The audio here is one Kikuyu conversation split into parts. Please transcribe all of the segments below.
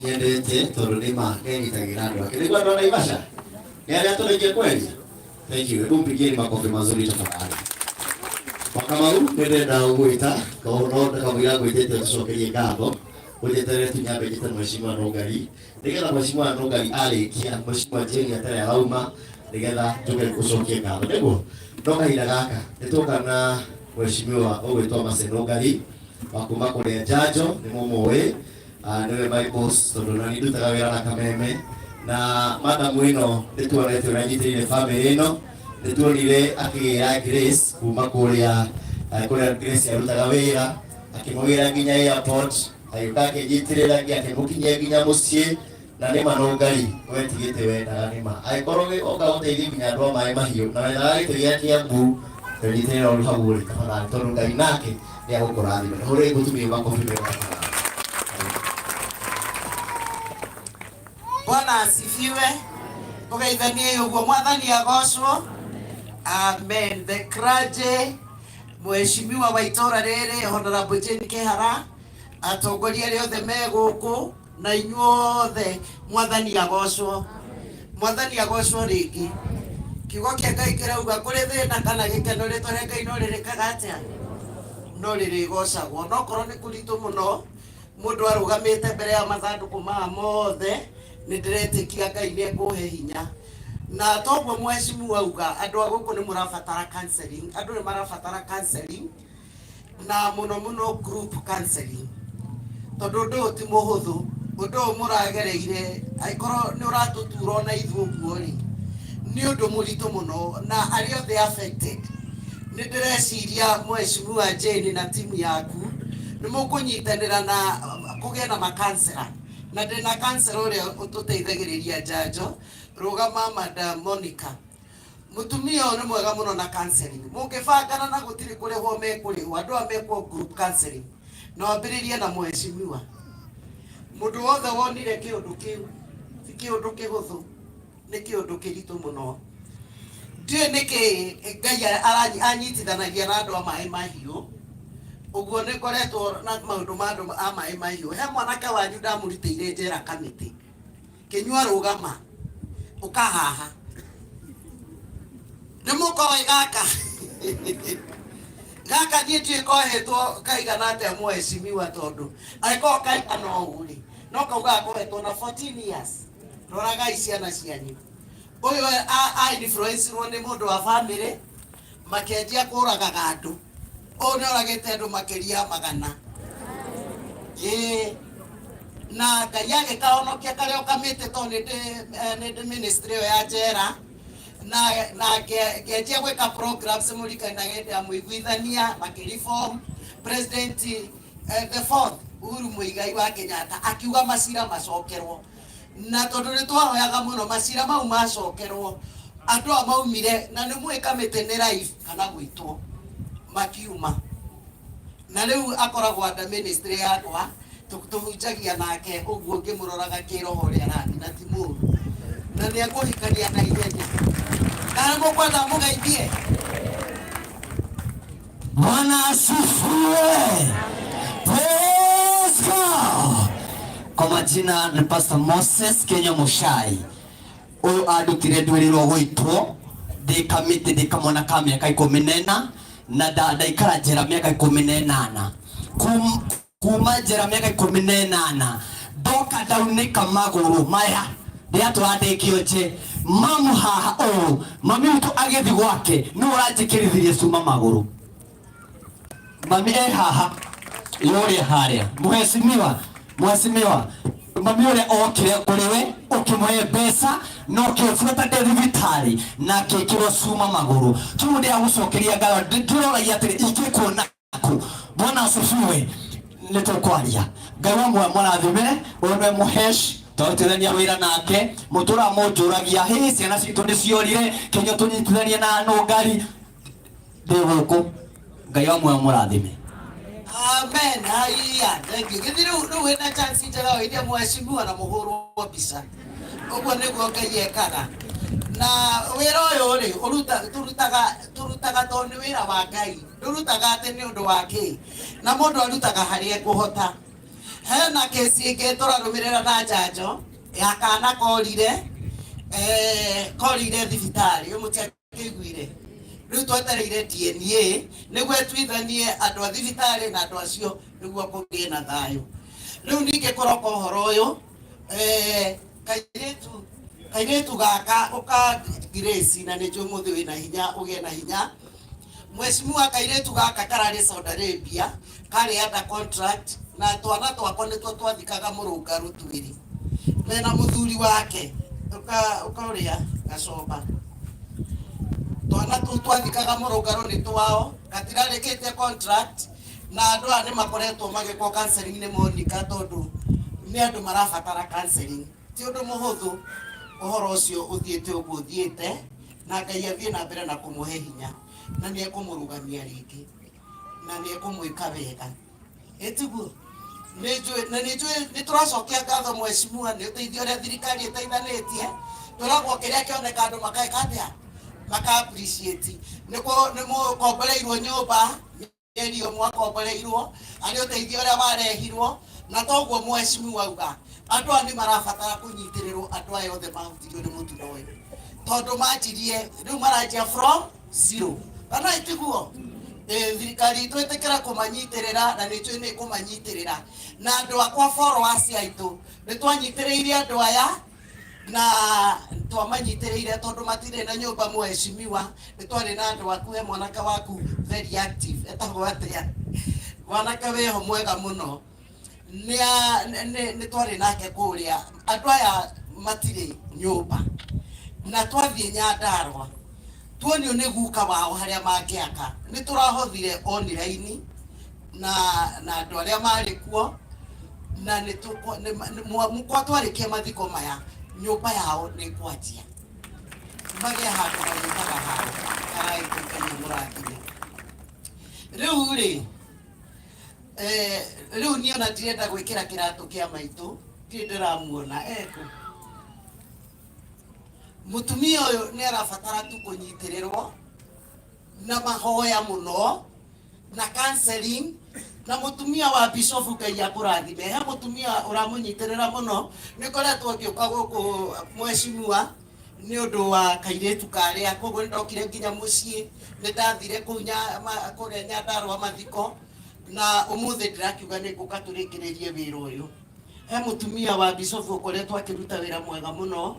Nyendete tondũ nĩ ma nĩanyitagĩra andũ ake. Nĩguo andũ a Naivasha? Nĩ arĩa tũrĩkie kweria? Thank you. Hebu mpigieni makofi mazuri tafadhali. Wakamau nĩ ndĩrenda gũgwĩta no kamũira ngwĩtĩte ũtũcokerie ngatho ũnjeterere tu nyambe njĩte mheshimiwa Nũngari nĩgetha mheshimiwa Nũngari arĩkia mheshimiwa Jane atarĩ arauma nĩgetha njuge ũcokie ngatho nĩguo no kahinda gaka nĩ tuoka na mheshimiwa ũgwĩtwo Mercy Nũngari wa kuma kũrĩa Njanjo nĩ mũmũĩ. Ah, nĩwe my boss tondũ nani ndutaga wĩra na kameme na madamu ĩno nĩ tuonete ũrĩa anyitĩrĩire family ĩno nĩ tuonire akĩgĩra Grace kuma kũrĩa kũrĩa Grace arutaga wĩra akĩmũgĩra nginya airport agĩũka akĩnyitĩrĩra nginya akĩmũkinyia nginya mũciĩ na nĩ ma nũngari wetigĩte wendaga nĩ ma angĩkorwo oka gũteithia nginya andũ a maĩ mahiũ na wendaga gĩtĩ gĩa Kiambu nyitĩrĩra ũru hau ũrĩ tafadhali tondũ Ngai nake nĩ agũkũrathima hũrĩrai mũtumia makobi mega tafadhali. Bwana asifiwe. Tugeithanie uguo mwathani agocwo. Amen. The clergy, mheshimiwa wa itũra rĩrĩ Honorable Jane Kĩhara, atongoria arĩa othe me gũkũ na inyuothe mwathani agocwo. Mwathani agocwo rĩngĩ. Kiugo kĩa Ngai kĩrauga kũrĩ thĩna kana gĩkeno rĩtwa rĩa Ngai no rĩrĩkaga atĩa? No rĩrĩgocagwo. No korwo nĩ kũritũ mũno mũndũ arũgamĩte mbere ya mathandũkũ maya mothe nĩ ndĩretĩkia Ngai nĩ ekũhe hinya. Na toguo mheshimiwa auga andũ a gũkũ nĩ mũrabatara counseling, andũ nĩ marabatara counseling na mũno mũno group counseling tondũ ũndũ ũyũ ti mũhũthũ ũndũ ũyũ mũragereire angĩkorwo nĩ ũratũtura ona ithuĩ ũguo rĩ nĩ ũndũ mũritũ mũno na arĩa othe affected nĩ ndĩreciria mheshimiwa Jane na timu yaku nĩ mũkũnyitanĩra na kũgĩe na makansela na ndĩna kansela ũrĩa ũtũteithagĩrĩria njanjo rũgama Madam Monica Mũtumia ũyũ nĩ mwega mũno na counseling. Mũngĩbangana na gũtirĩ kũrĩhwo mekũrĩhwo, andũ aya mekwo group counseling. Na wambĩrĩrie na mheshimiwa. Mũndũ wothe wonire kĩũndũ kĩu, ti kĩũndũ kĩhũthũ, nĩ kĩũndũ kĩritũ mũno. Ndiũĩ nĩkĩ Ngai anyitithanagia na andũ a maĩ mahiũ. Ũguo nĩ ngoretwo na maũndũ ma andũ a maĩ mahiũ. He mwanake wanyu ndamũrutĩire njera kamĩtĩ. Kĩnyua rũgama ũka haha nĩ mũkoĩ gaka gaka niĩ ndiũĩ kohetwo kaigana atĩa mheshimiwa tondũ angĩkorwo kaigana ũũ rĩ no kaugaga kohetwo na 14 years roragai ciana cianyu ũyũ a influence-irwo nĩ mũndũ wa family makĩanjia kũragaga andũ ũyũ nĩ oragĩte andũ makĩria ya magana ĩĩ na ngai agĩkahonokia karĩa o kamĩtĩ tondũ nĩ ndĩ ministry ĩyo ya njera na na ngĩanjia gwĩka programs mũrikana hĩndĩ ya mũiguithania makĩreform president the fourth Uhuru Muigai wa Kenyatta akiuga macira macokerwo na tondũ nĩ twahoyaga mũno macira mau macokerwo andũ aya maumire na nĩ mũĩ kamĩtĩ nĩ life kana gwĩtwo makiuma na rĩu akoragwo under ministry yakwa tũhunjagia nake ũguo ngĩmũroraga kĩroho ũrĩa arathiĩ na ti mũru na nĩ ekũhikania na ihenya kana mũkwenda mũgeithie. Bwana asifiwe. Praise God. Kwa majina ni Pastor Moses Kenya Mushai. Uyu andutire ndwĩrĩrwo gũitwo ndĩ kamĩtĩ ndĩ kamwana ka mĩaka 14 na ndaikara njera mĩaka 18 kuma njera mĩaka 18 ndoka ndaunĩka magũrũ maya ndĩratũra ndĩ kĩonje mamu haha ũũ mami witũ agĩthiĩ gwake nĩ ũranjĩkĩrithirie cuma magũrũ mami e haha yũrĩa harĩa mheshimiwa mheshimiwa mami ũrĩa okire kũrĩ we ũkĩmũhe mbeca na ũkĩbuata ndĩ thibitarĩ na akĩĩkĩrwo cuma magũrũ kĩu ndĩragũcokeria ngatho ndĩroragia atĩrĩ ingĩkuona ku Bwana asifiwe nĩ tũkwaria Ngai wa muoyo mũrathime ũyũ nĩwe mũhesh twarutithania wĩra nake mũtũra mũnjũragia hĩ ciana citũ nĩ ciorire kĩnyua tũnyitithanie na nũngari ndĩ gũkũ Ngai wa muoyo mũrathime. Amen. Haiya. Thank you. Githĩ rĩu rĩu wĩna chance njega ũirie mheshimiwa na mũhũrwo mbica. Ũguo nĩguo Ngai ekaga. Na wĩra ũyũ rĩ ũruta tũrutaga tũrutaga tondũ nĩ wĩra wa Ngai. Ndũrutaga atĩ nĩ ũndũ wa kĩ. Na mũndũ arutaga harĩa ekũhota. Hena kesi ĩngĩ tũrarũmĩrĩra na njanjo ya kana korire korire thibitarĩ ũmũtiakĩiguire rĩu twetereire DNA nĩguo ĩtuithanie andũ a thibitarĩ na andũ acio nĩguo kũgĩe na thayũ. Rĩu ningĩ kũroka ũhoro ũyũ kairĩtu gaka ũka Grace na nĩ njũĩ ũmũthĩ wĩna hinya ũgĩe na hinya. Mheshimiwa kairĩtu gaka kararĩ Saudi Arabia karĩ under contract na twana twakwa nĩtuo twathikaga mũrũngarũ twĩrĩ mena mũthuri wake ũka ũrĩa gacomba twana tũu twathikaga mũrũngarũ nĩ twao gatirarĩkĩtie contract na andũ aya nĩ makoretwo magĩkwo counseling nĩ Monica tondũ nĩ andũ marabatara counseling. Ti ũndũ mũhũthũ ũhoro ũcio ũthiĩte ũguo ũthiĩte na Ngai athiĩ na mbere na kũmũhe hinya na nĩ ekũmũrũgamia rĩngĩ na nĩ ekũmwĩka wega. Ĩtiguo na nĩ njũĩ nĩ tũracokia ngatho mheshimiwa nĩ ũteithio ũrĩa thirikari ĩteithanĩtie. Twĩragwo kĩrĩa kĩoneka andũ makeka atĩa maka appreciate. Nĩ mũkomboreirwo nyũmba mĩeri mwakomboreirwo arĩ ũteithio ũrĩa warehirwo na toguo mheshimiwa auga andũ aya nĩ marabatara kũnyitĩrĩrwo andũ aya othe mahutirio nĩ mũtino ũyũ tondũ manjirie rĩu maranjia from zero kana itiguo. Thirikari itũ ĩtĩkĩra kũmanyitĩrĩra na nĩ njũĩ nĩ ĩkũmanyitĩrĩra na andũ akwa followers aitũ nĩ twanyitĩrĩire andũ aya na twamanyitĩrĩire tondũ matirĩ na nyũmba mheshimiwa nĩ twarĩ na andũ aku he mwanake waku very active etagwo atĩa mwanake wĩho mwega mũno nĩ twarĩ nake kũrĩa andũ aya matirĩ nyũmba na twathiĩ Nyandarũa tuonio nĩ guka wao harĩa mangĩaka nĩ tũrahothire online na andũ arĩa marĩ kuo na nĩ kwa twarĩkia mathiko maya nyũmba yao nĩ kwanjia magĩe handũ marĩkaga hao karaitũ Ngai mũrathime. Rĩu rĩ rĩu niĩ ona ndirenda gwĩkĩra kĩratũ kĩa maitũ ndirĩ ndĩramuona ekũ mũtumia ũyũ nĩ arabatara tu kũnyitĩrĩrwo na mahoya mũno na counseling na mũtumia wa bishop Ngai akũrathime. He mũtumia ũramũnyitĩrĩra mũno nĩ ngoretwo ngĩũka gũkũ mheshimiwa nĩ ũndũ wa kairĩtu karĩa koguo nĩ ndokire nginya mũciĩ nĩ ndathire kũu kũrĩa Nyandarũa mathiko na ũmũthĩ ndĩrakiuga nĩ ngũka tũrĩkĩrĩrie wĩra ũyũ. He mũtumia wa bishop ũkoretwo akĩruta wĩra mwega mũno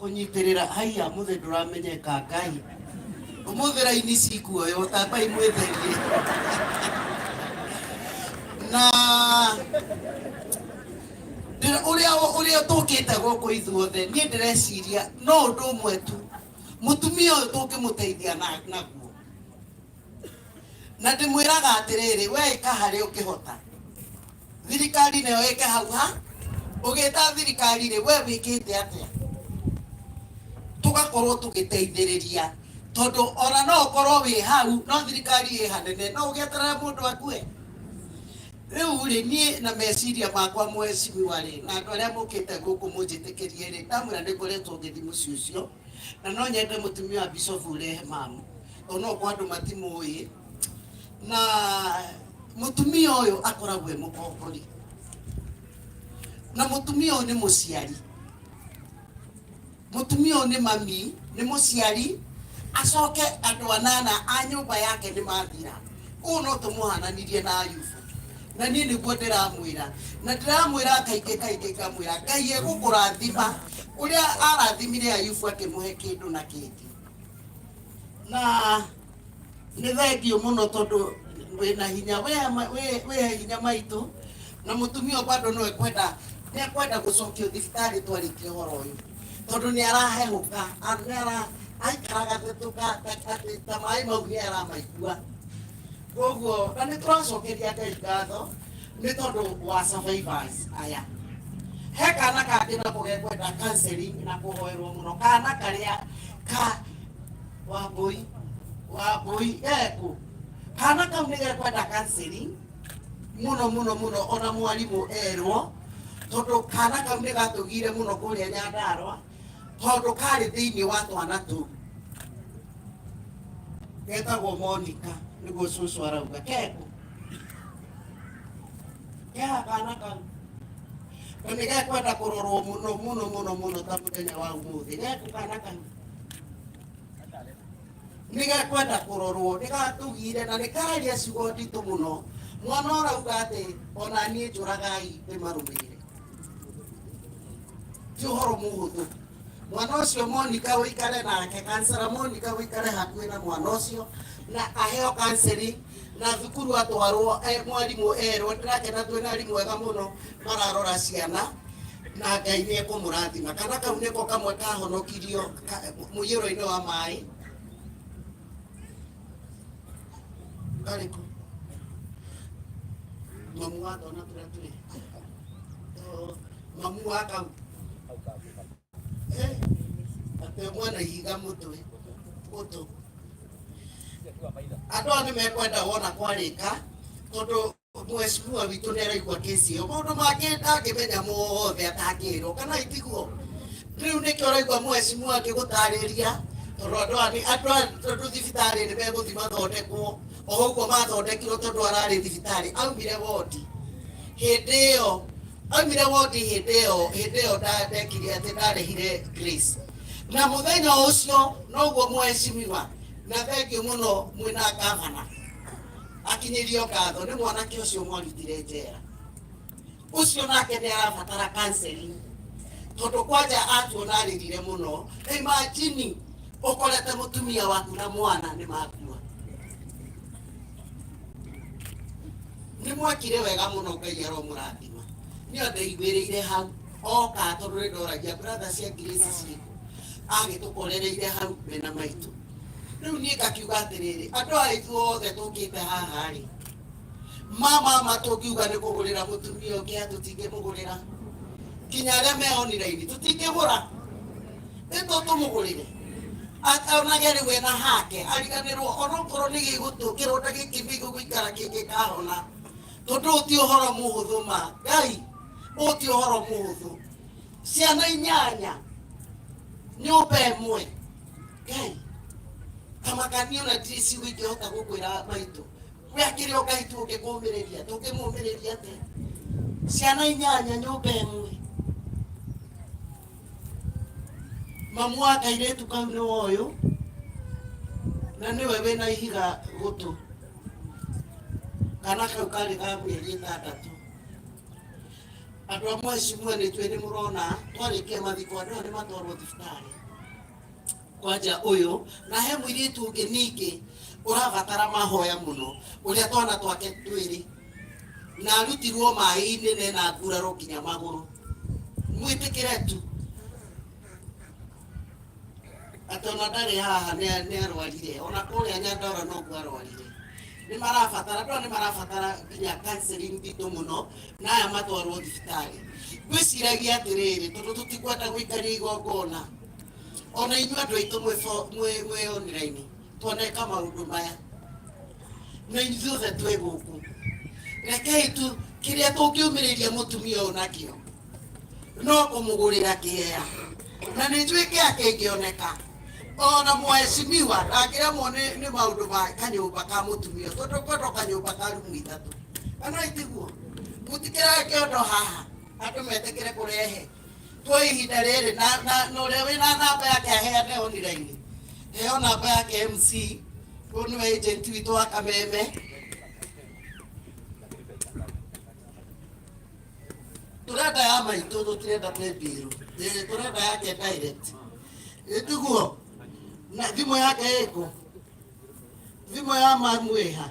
kũnyitĩrĩra haiya mũthĩ ndũramenyeka Ngai ũmũthĩ raini cikuoywo tambai mwĩtherie na ũrĩa tũkĩte gũkũ ithuothe niĩ ndĩreciria no ũndũ ũmwe tu mũtumia ũyũ tũngĩmũteithia naguo na ndĩmwĩraga atĩrĩrĩ we ĩka harĩa ũngĩhota thirikari nayo ĩke hau ha ũgĩta thirikari rĩ we wĩkĩte atĩa tũgakorwo tũgĩteithĩrĩria tondũ ona no ũkorwo wĩ hau no thirikari ĩ hanene no ũgĩeterere mũndũ akue. Rĩu rĩ niĩ na meciria makwa mheshimiwa rĩ na andũ arĩa mũkĩte gũkũ mũnjĩtĩkĩrie rĩ ndamwĩra nĩ ngoretwo ngĩthiĩ mũciĩ ũcio na no nyende mũtumia wa bishop ũrehe mamu tondũ no kwa andũ matimũĩ na mũtumia ũyũ akoragwo e mũkombori na mũtumia ũyũ nĩ mũciari mũtumia ũyũ nĩ mami nĩ mũciari acoke andũ anana a nyũmba yake nĩ mathira ũũ no tũmũhananirie na Ayubu na niĩ nĩguo ndĩramwĩra na ndĩramwĩra kaingĩ kaingĩ ngamwĩra Ngai egũkũrathima ũrĩa arathimire Ayubu akĩmũhe kĩndũ na kĩngĩ na nĩ thengio mũno tondũ wĩna hinya wĩ hinya maitũ na mũtumia ũyũ bado no ekwenda nĩ ekwenda gũcokio thibitarĩ twarĩkia ũhoro ũyũ tondũ nĩ arahehũka nĩ ara aikaraga ta maĩ mau nĩ aramaigua koguo na nĩ tũracokeria Ngai ngatho nĩ tondũ wa survivors aya. He kana kangĩ nako gekwenda counseling na kũhoerwo mũno kana karĩa ka Wambui ekũ kana kau nĩ gekwenda counseling mũno mũno mũno ona mwarimũ erwo tondũ kana kau nĩ gatũgire mũno kũrĩa Nyandarũa tondũ karĩ thĩinĩ wa twana tũu getagwo Monica nĩguo cũcũ arauga kekũ keha kana kau. Na nĩ gekwenda kũrorwo mũno mũno mũno mũno ta mũthenya wa ũmũthĩ. Geku kana kau nĩ gekwenda kũrorwo, nĩ gatũgire na nĩ kararia ciugo nditũ mũno. Mwana ũrauga atĩ ona niĩ njũragai ndĩmarũmĩrĩre. Ti ũhoro mũhũthũ. Mwana ũcio Monica ũikare nake, kansara Monica ũikare hakuhĩ na mwana ũcio na aheo counseling na thukuru atwarwo, mwarimũ erwo. Ndĩrakena twĩna arimũ ega mũno mararora ciana na Ngai nĩ ekũmũrathima. Kana kau nĩko kamwe kahonokirio mũiyũro-inĩ wa maĩ. Karĩkũ? Mamu wa twana tũrĩa tũrĩ. Mamu wa kau. Atĩ mwana ihiga mũtwe gũtũ. Andũ aya nĩ mekwenda wona kwarĩka tondũ mheshimiwa witũ nĩ araigua kesi ĩyo, maũndũ mangĩ ndangĩmenya mothe atangĩrwo, kana itiguo? Rĩu nĩkĩo ũraigua mheshimiwa akĩgũtarĩria, tondũ andũ aya andũ aya tondũ thibitarĩ nĩ megũthiĩ mathondekwo o ũguo mathondekirwo, tondũ ararĩ thibitarĩ aumire wodi hĩndĩ ĩyo, aumire wodi hĩndĩ ĩyo ndekire atĩ ndarĩhire Grace na mũthenya ũcio noguo. Mheshimiwa, na thengiũ mũno mwĩna gavana, akinyĩrio ngatho nĩ mwanake ũcio mwarutire njera ũcio, nake nĩ arabatara counseling tondũ kwanja atuona arĩrire mũno. Imagine ũkorete mũtumia waku na mwana nĩ makua. Nĩ mwekire wega mũno, Ngai aromũrathima. Niĩ ndeiguĩrĩire hau oka tondũ nĩ ndoragia brother cia Grace ciĩkũ, agĩtũkorereire hau mena maitũ. Rĩu niĩ ngakiuga atĩrĩrĩ, andũ aya ithuothe tũkĩte haha rĩ, mama tũngiuga nĩ kũgũrĩra mũtumia ũngĩ, tũtingĩmũgũrĩra. Nginya arĩa me online tũtingĩgũra, ĩtũ tũmũgũrĩre onage rĩu ena hake ariganĩrwo, onokorwo nĩ gĩgũtũ kĩronda gĩkĩ gĩgũikara kĩngĩkahona, tondũ ũyũ ti ũhoro mũhũthũ. Ma Ngai, ũyũ ti ũhoro mũhũthũ. Ciana inyanya, nyũmba ĩmwe, Ngai kamakanio na ndirĩ ciugo ingĩhota gũkwĩra maitũ. We akĩrĩ o Ngai tũngĩkũmĩrĩria, tũngĩmũmĩrĩria atĩa? Ciana inyanya, nyũmba ĩmwe. Mamu wa kairĩtu kau nĩ ũyũ na nĩwe wĩna ihiga gũtũ. Kana kau karĩ ga mĩeri 6. Andũ a mheshimiwa, nĩ njũĩ nĩ mũrona twarĩkia mathiko andũ aya nĩ matwarwo thibitarĩ kwanja ũyũ, na he mũirĩtu ũngĩ ningĩ ũrabatara mahoya mũno, ũrĩa twana twake twĩrĩ na arutirwo maĩ-inĩ nena nguraro nginya magũrũ. Mwĩtĩkĩre tu atĩ ona ndarĩ haha, nĩ arwarire ona kũrĩa Nyandarua noguo arwarire. Nĩ marabatara, andũ aya nĩ marabatara nginya counseling nditũ mũno, na aya matwarwo thibitarĩ. Ngwĩciragia atĩrĩrĩ, tondũ tũtikwenda gũikaria igongona, ona inyuĩ andũ aitũ mwĩ online tuoneka maũndũ maya na ithuothe twĩ gũkũ, rekei tu kĩrĩa tũngĩũmĩrĩria mũtumia ũyũ nakĩo no kũmũgũrĩra kĩea, na nĩ njũĩ kĩa kĩngĩoneka. Ona mheshimiwa ndangĩremwo nĩ maũndũ ma kanyũmba ka mũtumia, tondũ kwendwo kanyũmba ka rumu ithatũ, kana itiguo? Mũtikĩrae kĩondo haha andũ metĩkĩre kũrehe kwa ihinda rĩrĩ na ũrĩa wĩna namba yake aheane online. Heo namba yake MC, ũyũ nĩwe agent witũ wa Kameme. Turenda ya maitũ, tũtirenda paybill, turenda yake direct. Ĩtiguo? Na thimũ yake ĩkũ? Thimũ ya mamu ĩha?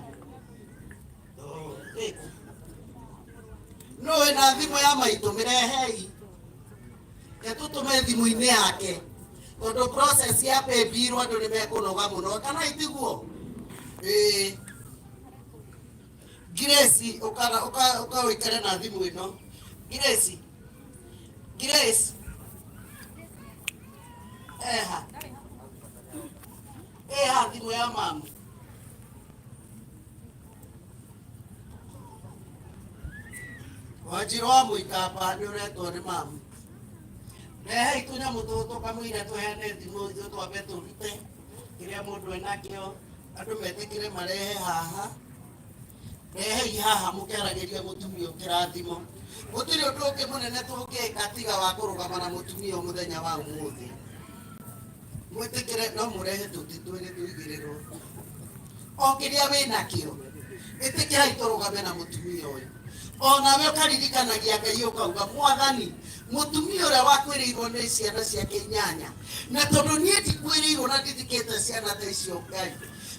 Ĩkũ? No wĩna thimũ ya maitũ, mĩrehei ke tũtũme thimũ-inĩ yake, tondũ process ya paybill andũ nĩ mekũnoga mũno, kana itiguo? Ĩĩ, Grace, ũka ũikare na thimũ ĩno. Grace, Grace eha eha thimũ ya mamu. Wanjirũ wa Mũikamba nĩ ũretwo nĩ mamu. Rehei tũnyamũ tũtũ kamũira tũheane thimũ ithuĩ twambe tũrute kĩrĩa mũndũ enakĩo, andũ metĩkĩre marehe haha. Rehei haha mũkĩaragĩria mũtumia kĩrathimo. Gũtirĩ ũndũ ũngĩ mũnene tũngĩka tiga wa kũrũgama na mũtumia mũthenya wa ũmũthĩ. Mwĩtĩkĩre no mũrehe tũtĩ twĩrĩ tũigĩrĩrwo. O kĩrĩa wĩnakĩo, ĩtĩkĩrai tũrũgame na mũtumia ũyũ. Onawe ũkaririkanagia Ngai ũkauga, Mwathani, mũtumia ũrĩa wakwĩrĩirwo nĩ ciana ciake inyanya, na tondũ niĩ ndikwĩrĩirwo na ndithikĩte ciana ta icio Ngai,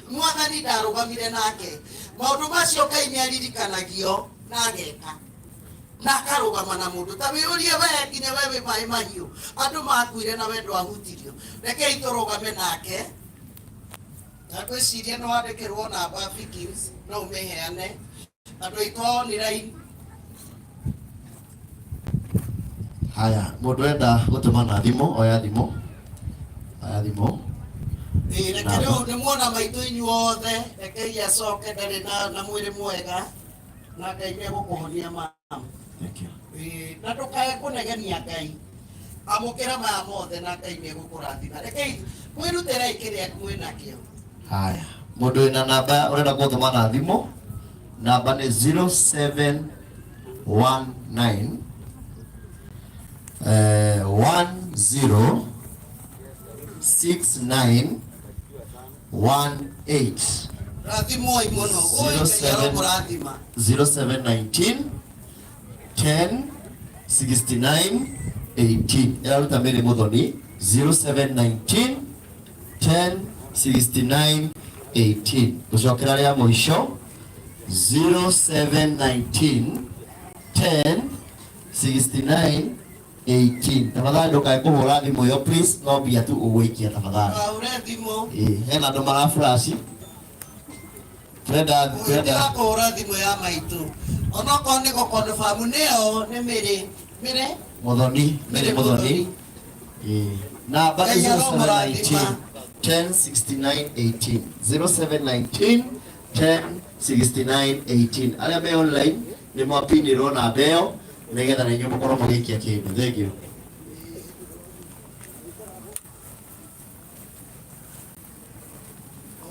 Mwathani ndarũgamire nake. Maũndũ macio Ngai nĩ aririkanagio na ageka na akarũgama na mũndũ. Ta wĩyũrie we nginya we wĩ maĩ mahiũ, andũ makuire na we ndwahutirio. Rekei tũrũgame nake. Na ngwĩciria nĩ wandĩkĩrwo namba Vikings, no ũmĩheane. Andũ aitũ a online. Haya, mũndũ enda gũtũma na thimũ, oya thimũ. Oya thimũ. Ĩĩ, reke rĩu nĩ muona maitũ inyuothe, rekei acoke ndarĩ na mwĩrĩ mwega, na Ngai nĩ egũkũhonia mama. Thank you. Ĩĩ, na ndũkae kũnegenia Ngai. Amũkĩra maya mothe na Ngai nĩ egũkũrathima. Rekei mwĩrutĩrei kĩrĩa mwĩnakĩo. Haya, mũndũ wĩna namba ũrenda gũtũma na thimũ, namba nĩ 0719 10 69 18. Rathimoi mũno. Oi, Ngai arokũrathima. 0719 10 69 18. Ĩraruta Mary Muthoni 0719 10 69 18. Gũcokera rĩa mũico 0719 10 69 18. Tafadhali ndũkae kũhũra thimũ ĩyo please, no mbia tu ũgũikia tafadhali. Ndũkahure thimũ. Ĩĩ, hena andũ mara flash. Turenda turenda Ũngĩtiga kũhũra thimũ ya maitũ. Onokorwo nĩ gũkonfamu nĩyo nĩ Mary. Mary? Muthoni, Mary Muthoni. Ĩĩ. Namba nĩ Ngai aromũrathima. 0719 10 69 18. 0719 10 69 18. Arĩa me online nĩ mwapinĩrwo namba ĩyo nĩgetha na inyuĩ mũkorwo mũgĩikia kĩndũ. Thank you.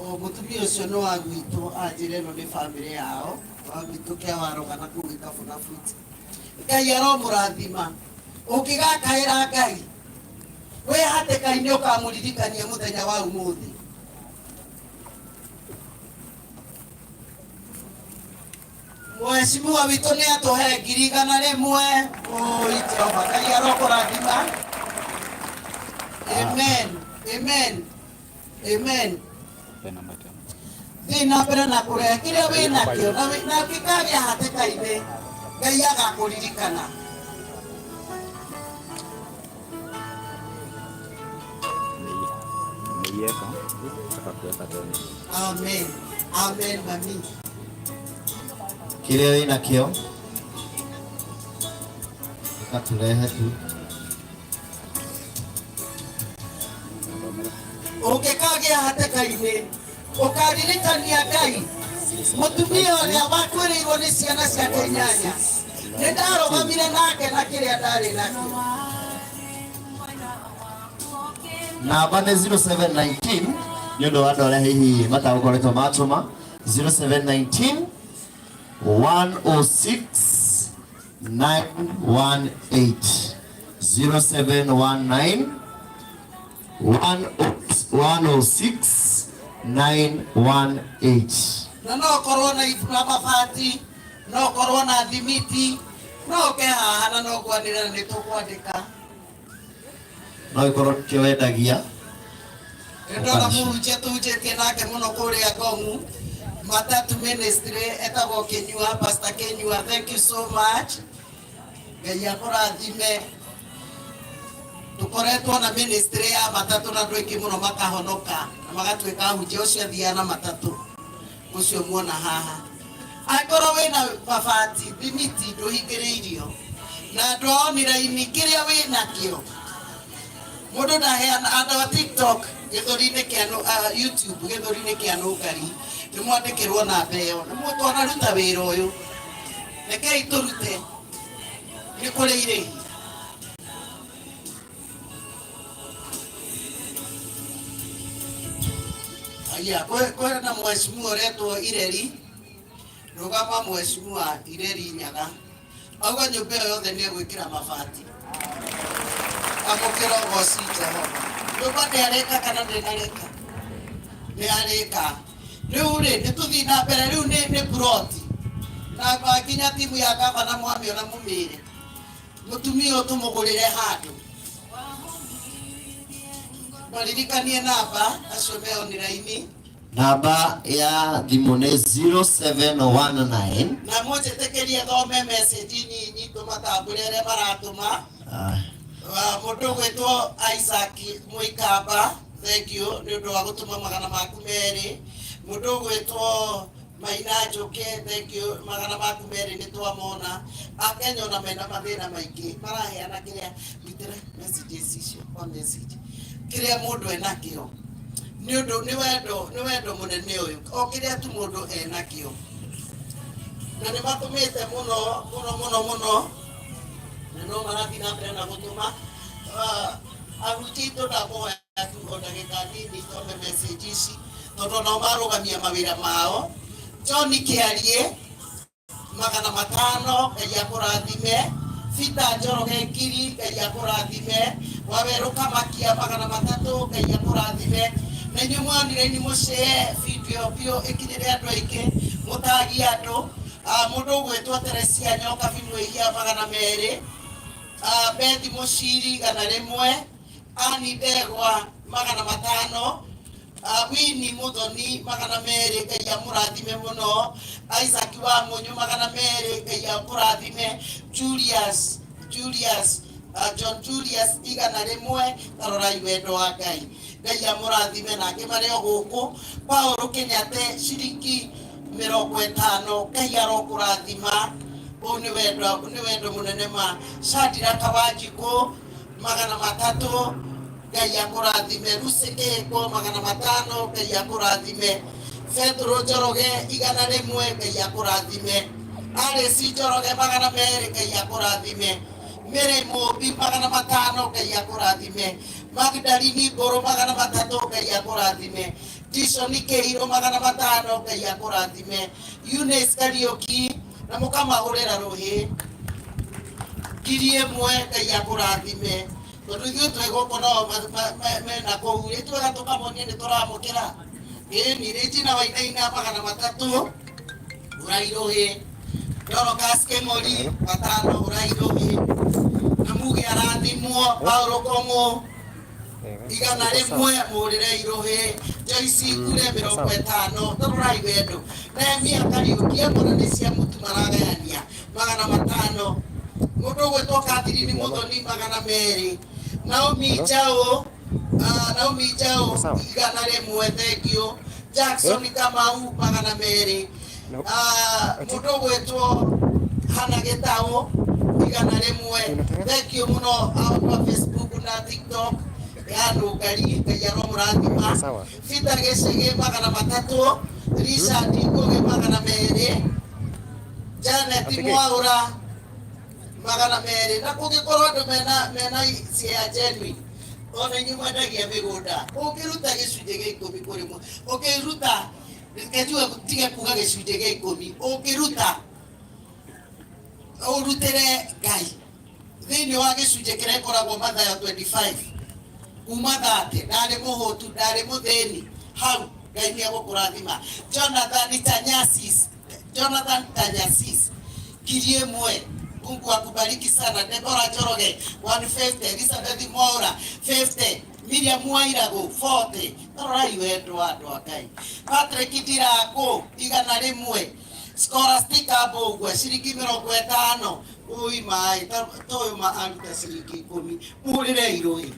O mũtumia ũcio nĩ wa gwitũ, anjĩra ĩno nĩ bamĩrĩ yao, wa gwitũ kĩa waroga na kũu gĩkabũ na buti. Ngai aromũrathima. Ũngĩgakaĩra Ngai, wĩ hatĩka-inĩ ũkamũririkania mũthenya wa ũmũthĩ. Mheshimiwa witũ nĩ atũhe ngiri igana rĩmwe. Oi Jehova, Ngai arokũrathima. Amen, amen, amen. Thiĩ na mbere na kũrehe kĩrĩa wĩnakĩo, na ũngĩkagĩa hatĩka-inĩ, Ngai agakũririkana. Amen, amen mami. Kĩrĩa wĩnakĩo ũgatũrehe tu. Ũngĩkagĩa hatĩka-inĩ, ũkaririkania Ngai. Mũtumia ũrĩa wakuĩrĩirwo nĩ ciana ciake inyanya, nĩ ndarũgamire nake na kĩrĩa ndarĩ nakĩo. Namba nĩ 0719 nĩ ũndũ wa andũ arĩa hihi matagũkoretwo matũma. 0719 106 918. 0719 106 918. Na no ũkorwo na ibu na mabati, no ũkorwo na thimiti, no ũke haha na no ngwanĩre na nĩ tũkwandĩka. No ĩkorwo kĩo wendagia. Nĩ ndona mũhunjia tũhunjĩtie nake mũno kũrĩa Ngong'u, Matatu Ministry, etagwo Kinyua, Pastor Kinyua, thank you so much. Ngai akũrathime. Tũkoretwo na ministry ya matatũ na andũ aingĩ mũno makahonoka na magatuĩka ahunjia. Ũcio athiaga na matatũ ũcio muona haha. Angĩkorwo wĩna mabati, thimiti, ndũhingĩrĩirio na andũ a online, kĩrĩa wĩnakĩo mũndũ ndaheana. Andũ a TikTok gĩthũri-inĩ kĩa YouTube gĩthũri-inĩ kĩa Nũngari nĩ mwandĩkĩrwo namba ĩyo. Nĩ twanaruta wĩra ũyũ, rekei tũrute, nĩ kũrĩ irĩhi. Aya, kwĩna mheshimiwa ũretwo Ireri. Rũgama mheshimiwa Ireri Nyaga. Auga nyũmba ĩyo yothe nĩ egwĩkĩra mabati. Amũkĩra ũgoci Jehova. Nyũmba nĩ arĩka kana ndĩnarĩka? Nĩ arĩka. Rĩu rĩ, nĩ tũthiĩ na mbere rĩu nĩ ploti. Na nginya timu ya gavana mwamĩona mũmĩre. Mũtumia ũyũ tũmũgũrĩre handũ. Maririkanie namba acio me online. Namba ya thimũ nĩ 0719 Na mũnjĩtĩkĩrie thome message nyinyi tũmatambũre arĩa maratũma. Mũndũ ũgwĩtwo Isaac Mũikamba, thank you nĩ ũndũ wa gũtũma magana maku merĩ. Mũndũ ũgwĩtwo Maina Njũkĩ, thank you, magana maku merĩ nĩ twamona. Akenya ona mena mathĩna maingĩ maraheana kĩrĩa, rutĩra messages icio o message kĩrĩa mũndũ enakĩo. Nĩ ũndũ nĩ wendo mũnene ũyũ, o kĩrĩa tu mũndũ enakĩo. Na nĩ matũmĩte mũno mũno mũno mũno, na no marathiĩ na mbere na gũtũma. Ahunjia aitũ ndamũhoya tu o ndagĩka nini thome message ici, tondũ nao marũgamia mawĩra mao. John Kĩarie 500, Ngai akũrathime. Peter Njoroge ngiri, Ngai akũrathime. Wawerũ Kamakia 300, Ngai akũrathime. Na inyuĩ mwonire ni mũshare video biũ ĩkinyĩre andũ aingĩ, mũtagie andũ. Mũndũ ũgwĩtwo Teresia Nyokabi Mwĩhia 200, Bethi Mũciri 100, Ani Ndegwa 500, Winnie Muthoni 200, Ngai amũrathime mũno. Isaac wa Mũnyũ 200, Ngai akũrathime. Julius, John Julius 100, tarorai wendo wa Ngai. Ngai amũrathime na angĩ marĩ o gũkũ. Paul Kenyatta ciringi 50, Ngai arokũrathima. Ũyũ nĩ wendo mũnene ma. Shadrack Wanjikũ 300, Ngai akũrathime. Lucy Kĩhĩko 500, Ngai akũrathime. Petro Njoroge 100, Ngai akũrathime. Alice Njoroge 200, Ngai akũrathime. Mary Mũmbi 500, Ngai akũrathime. Magdalene Mbũrũ 300, Ngai akũrathime. Dishon Kĩirũ 500, Ngai akũrathime. Eunice Kariũki na mũkamahũrĩra rũhĩ 1000, Ngai akũrathime. Tondũ ithuĩ twĩ gũkũ no mena kũu rĩ, twega tũkamonia nĩ tũramũkĩra. Ĩni Regina Wainaina 300, ũrai rũhĩ. Dorcas Kĩmori 5, ũrai rũhĩ. Na muge arathimwo. Paulo Kong'ũ 100, mũrĩre irũhĩ. Joyce Kure 50, tũrorai wendo. Nehemia Kariũki amona nĩ cia mũtu maragayania 500. Mũndũ ũgwĩtwo Catherine Muthoni 200. Naomi Njaũ, Naomi Njaũ 100, thank you. Jackson Kamau 200. Mũndũ ũgwĩtwo Hana Gĩtaũ 100, thank you mũno andũ a Facebook na TikTok ya Nũngari, Ngai aromũrathima. Peter Gĩcĩgĩ 300, Richard Ngũgĩ 200, Janet Mwaũra 200. Na kũngĩkorwo andũ mena share genuine, ona inyuĩ mwendagia mĩgũnda, ũngĩruta gĩcunjĩ gĩa ikũmi kũrĩ ũngĩruta, reke njuge tige kuga gĩcunjĩ gĩa ikũmi, ũngĩruta ũrutĩre Ngai thĩinĩ wa gĩcunjĩ kĩrĩa ĩkoragwo Mathayo 25 kuma 30, ndarĩ mũhũtu, ndarĩ mũthĩni, hau Ngai nĩ egũkũrathima. Jonathan Tanyasis, Jonathan Tanyasis 1000, Mungu akubariki sana. Deborah Njoroge 150, Elizabeth Mwaura 50, Miriam Wairagu 40. Tarorai wendo wa andũ a Ngai. Patrick Ndirangu 100, Scholastica Mbũgua ciringi 50. Ui maĩ toyũ ma aruta ciringi 10, mũhũrĩre irũĩ.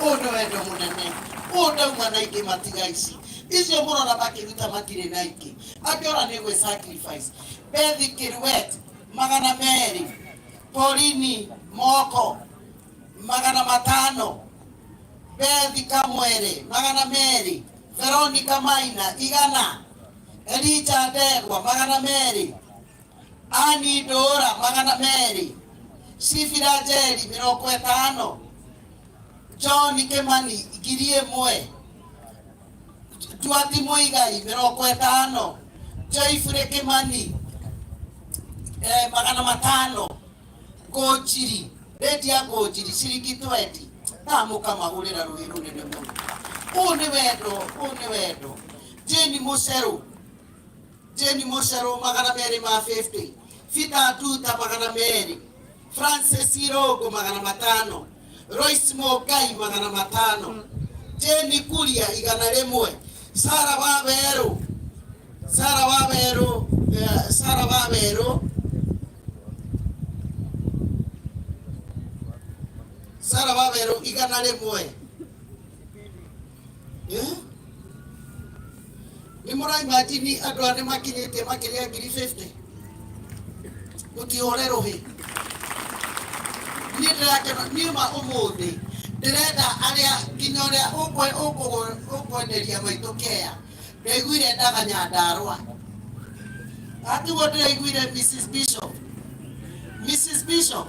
Ũyũ nĩ wendo mũnene. Ũyũ ndauma na ingĩ matiga ici. Icio mũrona makĩruta matirĩ na ingĩ. Angĩ ona nĩ gwĩ sacrifice. Beth Kĩruet 200, Pauline Moko 500, Beth Kamwere 200, Veronica Maina 100, Elijah Ndegwa 200, Ani Ndũra 200, Shifira Njeri 50, John Kimani 1000, Nduati Muigai 50, Joyfrey Kimani 500 Ngũnjiri Lydia Ngũnjiri ciringi 20 ndamũkamahũrĩra rũhĩ rũnene mũno. Ũũ nĩ wendo, ũũ nĩ wendo. Jane Mũcerũ, Jane Mũcerũ 250, Peter Nduta 200, Francis Irongo 500, Royce Mũngai 500, Jane Kuria 100, Sara Wawerũ, Sara Wawerũ, Sara Wawerũ, Sara Wawerũ 100. Nĩ mũraimagine andũ aya nĩ makinyĩtie makĩria 50,000. Mũtihũre rũhĩ. Niĩ ndĩrakena, niĩ ma ũmũthĩ ndĩrenda arĩa nginya ũrĩa ũkwenderia maitũ kea. Ndaiguire endaga Nyandarũa. Atiguo ndĩraiguire Mrs Bishop. Mrs Bishop.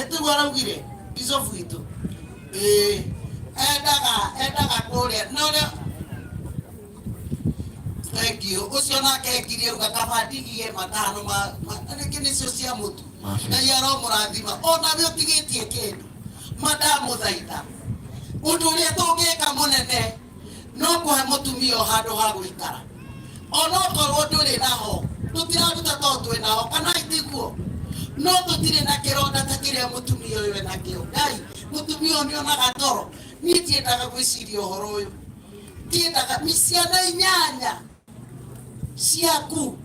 Etiguo araugire Bishop witũ. Endaga kũrĩa. Na ũrĩa thank you. Ũcio nake ekirie uga kaba ndigie 5 ma rĩngĩ nĩcio cia mũtu. Ngai aromũrathima. Ona we ũtigĩtie kĩndũ. Mandamũthaitha. Ũndũ ũrĩa tũngĩka mũnene no kũhe mũtumia o handũ ha gũikara. Onokorwo ndũrĩ naho, tũtiraruta tondũ twĩ naho, kana itiguo. No tũtirĩ na kĩronda ta kĩrĩa mũtumia ũyũ enakĩo. Ngai, mũtumia ũyũ nĩonaga toro. Niĩ ndiendaga gwĩciria ũhoro ũyũ. Ndiendaga ciana 8 ciaku.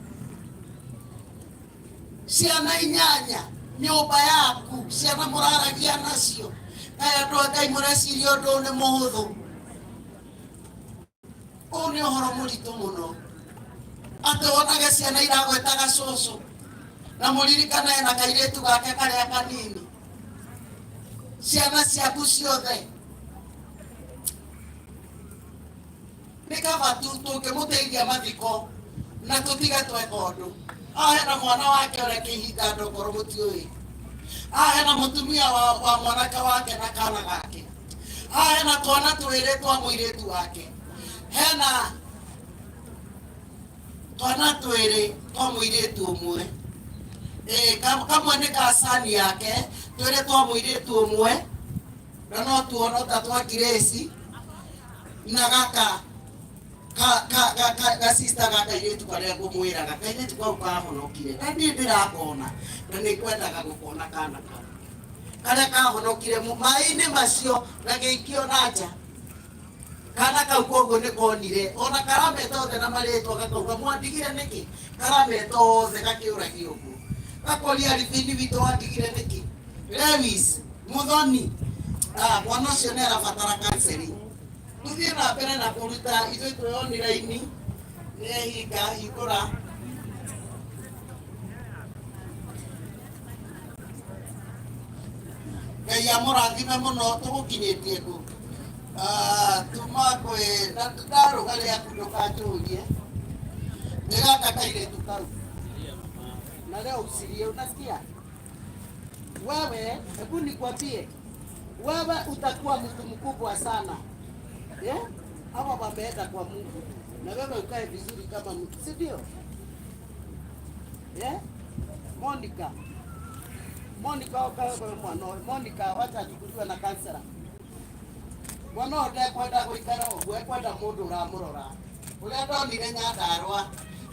Ciana 8 nyũmba yaku, ciana mũraragia nacio. Kaĩ andũ a Ngai mũreciria ũndũ ũyũ nĩ mũhũthũ? Ũyũ nĩ ũhoro mũritũ mũno. Atĩ wonage ciana iragwetaga cũcũ na mũririkane na kairĩtu gake karĩa kanini. Ciana ciaku ciothe. Nĩ kaba tu tũngĩmũteithia mathiko na tũtige tweka ũndũ. Ahe na mwana wake ũrĩa kĩhinga andũ okorwo mũtiũĩ. Ahe na mũtumia wa mwanake wake na kana gake. Ahe na twana twĩrĩ twa mũirĩtu wake. Hena twana twĩrĩ twa mũirĩtu ũmwe. Kamwe nĩ ka cani yake, twĩrĩ twa mũirĩtu ũmwe, na no tuono ta twa Grace, na gaka ka sister ga kairĩtu karĩa ngũmwĩraga, kairĩtu kau kahonokire, na niĩ ndĩrakona, na nĩ ngwendaga gũkona kana kau. Karĩa kahonokire maĩ-inĩ macio na gĩikio na nja. Kana kau koguo nĩ konire, ona karameta othe na marĩtwa gakauga mwandigire nĩkĩ? Karameta othe gakĩũragia ũguo. Gakoria Ribini witũ wandigire nĩkĩ? Lewis, Muthoni, mwana ũcio nĩ arabatara counseling. Tũthiĩ na mbere na kũruta ithuĩ twĩonire ini, nĩ ehinga, hingũra. Ngai amũrathime mũno, tũgũkinyĩtie kũ? Tuma kwĩ, na ndarũga rĩaku ndũkanjũrie. Nĩ gaka kairĩtu kau. Na leo usilie, unasikia? Wewe, hebu nikwambie, wewe utakuwa mtu mkubwa sana. Hawa wameenda kwa Mungu. Na wewe ukae vizuri kama mtu, si ndio? Monica. Monica ukae kwa mwana. Monica wacha achukuliwe na kansera. Mwana ũyũ ndekwenda gũikara ũguo, ekwenda mũndũ ũramũrora. Ũrĩa ndonire Nyandarũa,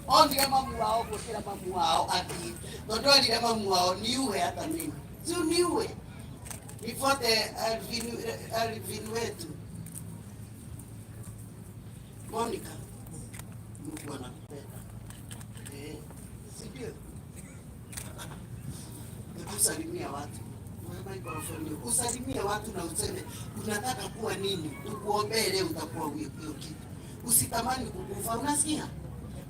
onire mamu wao gũkĩra mamu wao athiĩ. Tondũ erire mamu wao niue hata mimi. Si niue. Nifuate Alvin wetu. Monica, Mungu anakupenda. Si ndio? Hebu salimia watu. Microphone. Usalimie watu na useme unataka kuwa nini? Tukuombee leo utakuwa hiyo kitu. Usitamani kukufa, unasikia?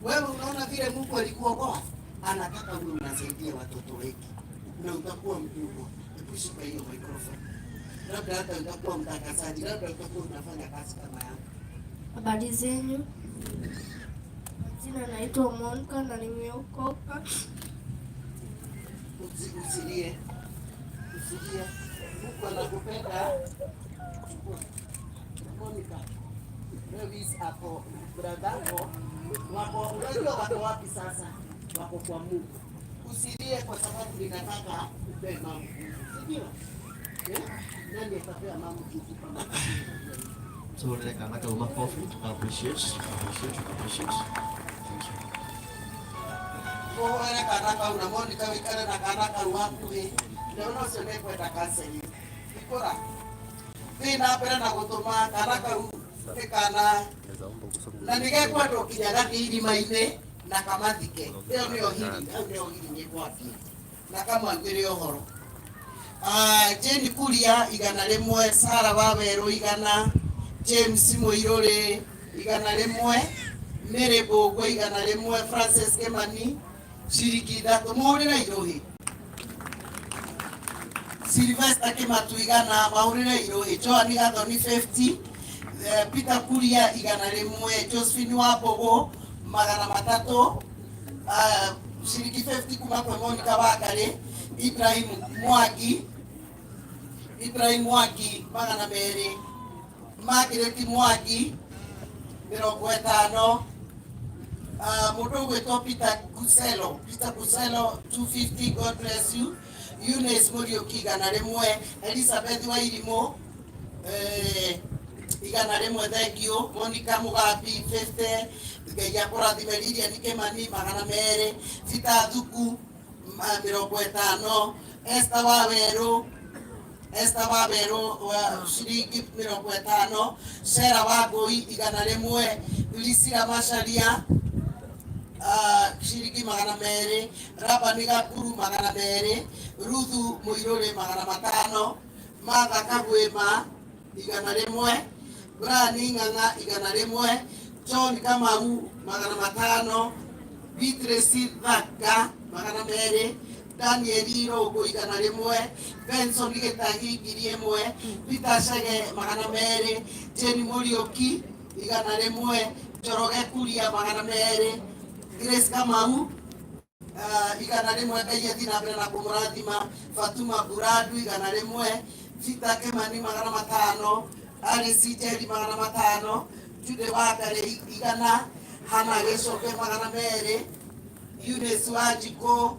Wewe unaona vile Mungu alikuokoa, anataka wewe unasaidia watoto wengi na utakuwa mkubwa. Hebu shika hiyo microphone. Labda hata utakuwa mtangazaji, labda utakuwa unafanya kazi kama yangu. Habari zenyu. Jina naitwa Monica na nimeokoka. Usilie. Usilie. Mungu anakupenda. Monica. Lewis ako brother wako, unajua wako wapi sasa? Wako kwa Mungu. Usilie kwa sababu ninataka upe mama nguvu, si ndio? Eh? Nani atapea mama nguvu kama So kana kau makofi, appreciate, appreciate, appreciate. Thank you. Muhoere kana kau na Monica wikare na kana kau hakuhi ndona ũcio nĩ kwenda counseling ikũra thiĩ na mbere na gũtũma kana kau nĩ kana na nĩ gekwendwo nginya gathiĩ irima-inĩ na kamathike. Ĩyo nĩyo hiri, hau nĩyo hiri nĩ na kamwagĩre ũhoro. Jane Kuria 100, Sara Wawerũ 100, James Muiruri 100, Mary Mbũgua 100, Francis Kimani ciringi 3, mũhũrĩre irũhi. Sylvester Kimatu 100, mahũrĩre irũhi. Joan Gathoni 50, Peter Kuria 100, Josephine Wambũgũ 300, ciringi 50 kuma kwĩ Monica Wangari, Ibrahim Mwangi, Ibrahim Mwangi 200, Margaret Mwangi 50, mũndũ ũgwĩtwo Peter Kuselo, Peter Kuselo 250, God bless you. Eunice Muriuki 100, Elizabeth Wairimũ 100, thank you. Monica Mugambi 50, Ngai akũrathime. Lilian Kimani 200, Peter Thuku 50, Esther Wawerũ, Esther Wawerũ wa ciringi 50, Sarah Wangũi 100, Priscilla Macharia ciringi 200, Rabani Gakuru 200, Ruthu Muiruri 500, Martha Kagwima 100, Brian Ng'ang'a 100, John Kamau 500, Beatrice Thaka 200, Daniel Irũngũ 100, Benson Gĩtagi 1000, Peter Chege 200, Jane Muriuki 100, Njoroge Kuria 200, Grace Kamau 100, Ngai athiĩ na mbere na kũmũrathima. Fatuma Buradu 100, Peter Kimani 500, Alice Njeri 500, Jude Wangari 100, Hana Gĩcoke 200, Eunice Wanjikũ,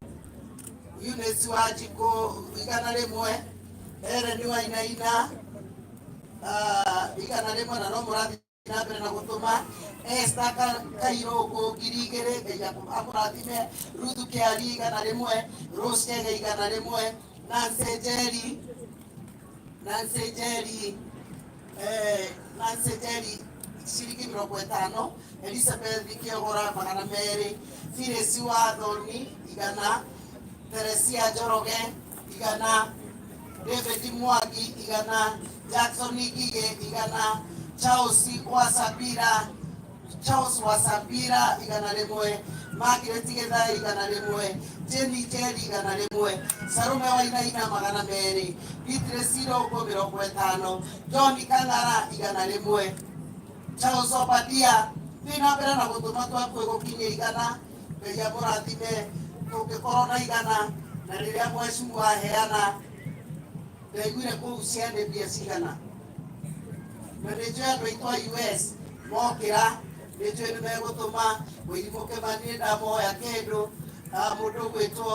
Eunice Wanjikũ 100, Ellen Wainaina 100, na no mũrathiĩ na mbere na gũtũma. Esther Kairũngũ 2000, Ngai amũrathime. Ruthu Kĩari 100, Rose Chege 100, Nancy Njeri, Nancy Njeri, Nancy Njeri ciringi 50, Elizabeth Kĩogora 200, Phyllis Wathoni 100, Teresia Njoroge 100, David Mwangi 100, Jackson Ngige 100, Charles Wasabira, Charles Wasabira 100, Margaret Gĩthai 100, Jenny Njeri 100, Salome Wainaina 200, Beatrice Irũngũ 50, John Kang'ara 100, Charles Obadia thiĩ na mbere na gũtũma twakuĩ gũkinyia 100, Ngai amũrathime. Tũngĩkorwo na 100 na rĩrĩa mheshimiwa aheana ndaiguire kũu ciarĩ mbia cigana, na nĩ njũĩ andũ aitũ a US mokĩra nĩ njũĩ nĩ megũtũma. Mũirimũ Kĩmani nĩ ndamoya kĩndũ, mũndũ ũgwĩtwo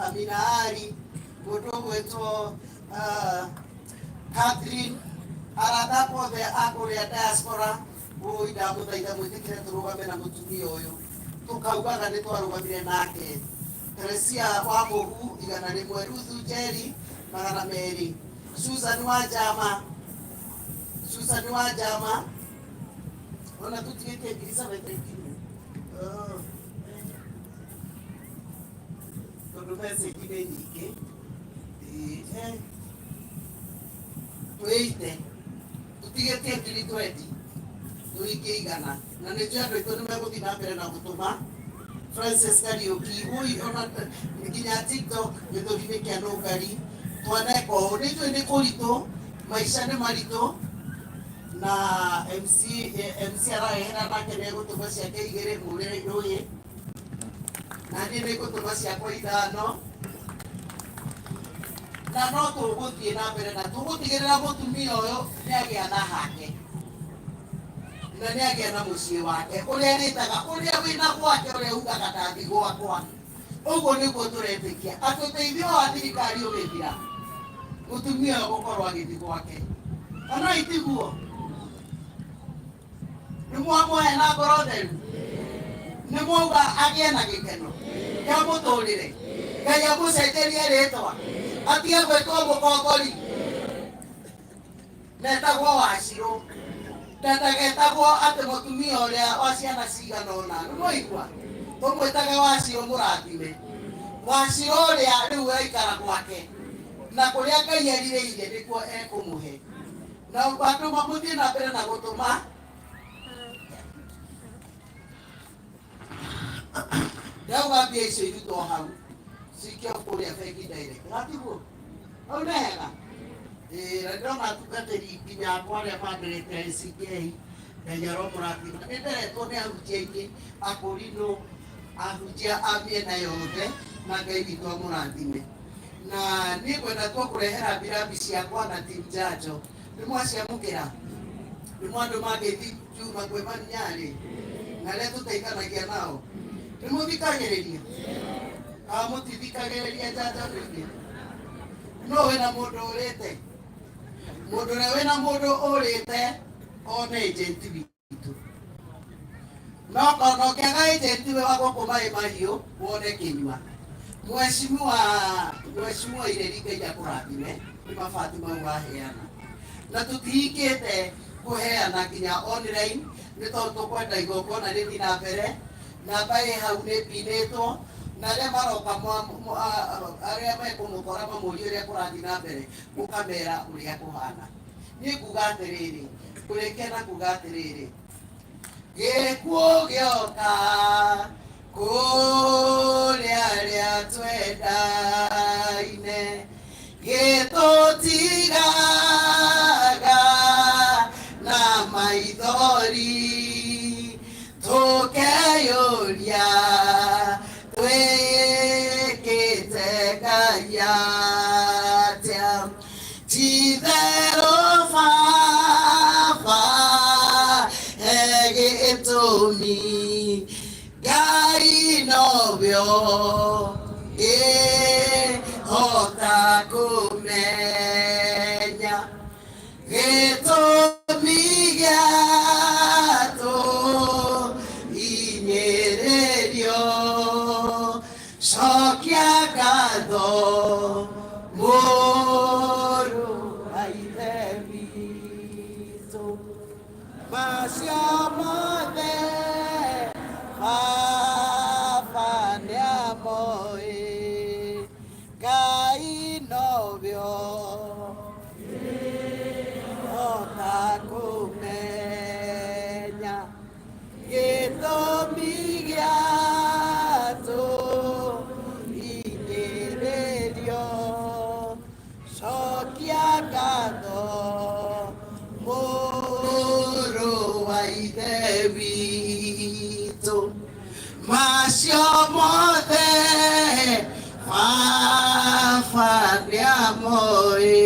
Amina Ali, mũndũ ũgwĩtwo Catherine, arata akwa othe a kũrĩa diaspora, ũi ndamũthaitha mwĩtĩkĩre tũrũgame na mũtumia ũyũ tũkaugaga nĩ twarũgamire nake. Teresia wa Mũhu 100, Ruthu Njeri 200, Susan wa Njama, Susan wa Njama, ona tũtigĩtie Elizabeth ikinyu tondũ message nĩ nyingĩ. Twĩite tũtigĩtie 20,000 tũikie 100, na nĩ njũĩ andũ aitũ nĩ megũthiĩ na mbere na gũtũma. Francis Kariuki ũi ona nginya TikTok gĩthũri-inĩ kĩa nũngari twaneka ũũ, nĩ njũĩ nĩ kũritũ, maica nĩ maritũ, na MC, MC ararehera nake nĩ egũtũma ciake 2, mũrĩre irũĩ, na niĩ nĩ ngũtũma ciakwa 5, na no tũgũthiĩ na mbere na tũgũtigĩrĩra mũtumia ũyũ nĩ agĩa na hake. Na nĩ agĩa na mũciĩ wake ũrĩa arĩtaga ũrĩa wĩna gwake ũrĩa ugaga ndathi gwakwa. Ũguo nĩguo tũretĩkia atĩ ũteithio wa thirikari ũgĩthira mũtumia ũyũ gũkorwo agĩthiĩ gwake, kana itiguo? Nĩ mwamũhe na ngoro theru, nĩ mwauga agĩe na gĩkeno kĩa mũtũrĩre, Ngai amũcenjerie rĩtwa atige gwĩtwo mũkombori metagwo Wacirũ, ndagetagwo atĩ mũtumia ũrĩa wa ciana cigana ũna. Nĩ mwaigua tũmwĩtage Wacirũ mũrathime, Wacirũ ũrĩa rĩu aikara gwake na kũrĩa Ngai erirĩirie nĩkuo ekũmũhe. Na andũ mamũthiĩ na mbere na gũtũma ndauga mbia icio irutwo hau cikio kũrĩa bengi direct, gatiguo hau nĩ hega. Ĩĩ, na ndĩrona atungatĩri nginya akwa arĩa mandĩrĩte ACK, Ngai aromũrathima. Nĩ nderetwo nĩ ahunjia aingĩ akũrinũ, ahunjia a mĩena yothe, na Ngai witũ amũrathime. Na niĩ ngwenda tuo kũrehera mbirabi ciakwa na team Njanjo. Nĩ mwaciamũkĩra? Nĩ mwandũ mangĩthi Juma kwĩ Manyarĩ na arĩa tũteithanagia nao? Nĩ mũthikagĩrĩria? Kana mũtithikagĩrĩria njanjo rĩngĩ? No wĩna mũndũ ũrĩte, mũndũ ũrĩa wĩna mũndũ ũrĩte one agent witũ, no kono ũngĩaga agent we wa gũkũ maĩ mahiũ wone kĩnyua. Mheshimiwa, Mheshimiwa Ireri, Ngai akũrathime nĩ mabati mau waheana, na tũtihingĩte kũheana nginya online nĩ tondũ tũkwenda igongona rĩthiĩ na mbere. Namba ĩ hau nĩ ĩpinĩtwo, na arĩa maroka arĩa mekũmũkora mamũrie ũrĩa kũrathiĩ na mbere, mũkamera ũrĩa kũhana. Niĩ nguga atĩrĩrĩ, ngũrĩkia na kuga atĩrĩrĩ, gĩkuũ gĩoka kũrĩ arĩa twendaine gĩtũtigaga na maithori, tũkeyũria twĩkĩte Ngai atĩa. Ti-itherũ Baba he gĩtũmi, Ngai nowe ũngĩhota kũmenya gĩtũmi gĩa tũhinyĩrĩrio. Cokia ngatho mũrũ wa Ithe witũ, macio mothe Baba nĩamoĩ, Ngai nowe ũngĩhota kũmenya gĩtũmi gĩa tũhinyĩrĩrio. Cokia ngatho mũrũ wa Ithe witũ, macio mothe Baba nĩamoĩ.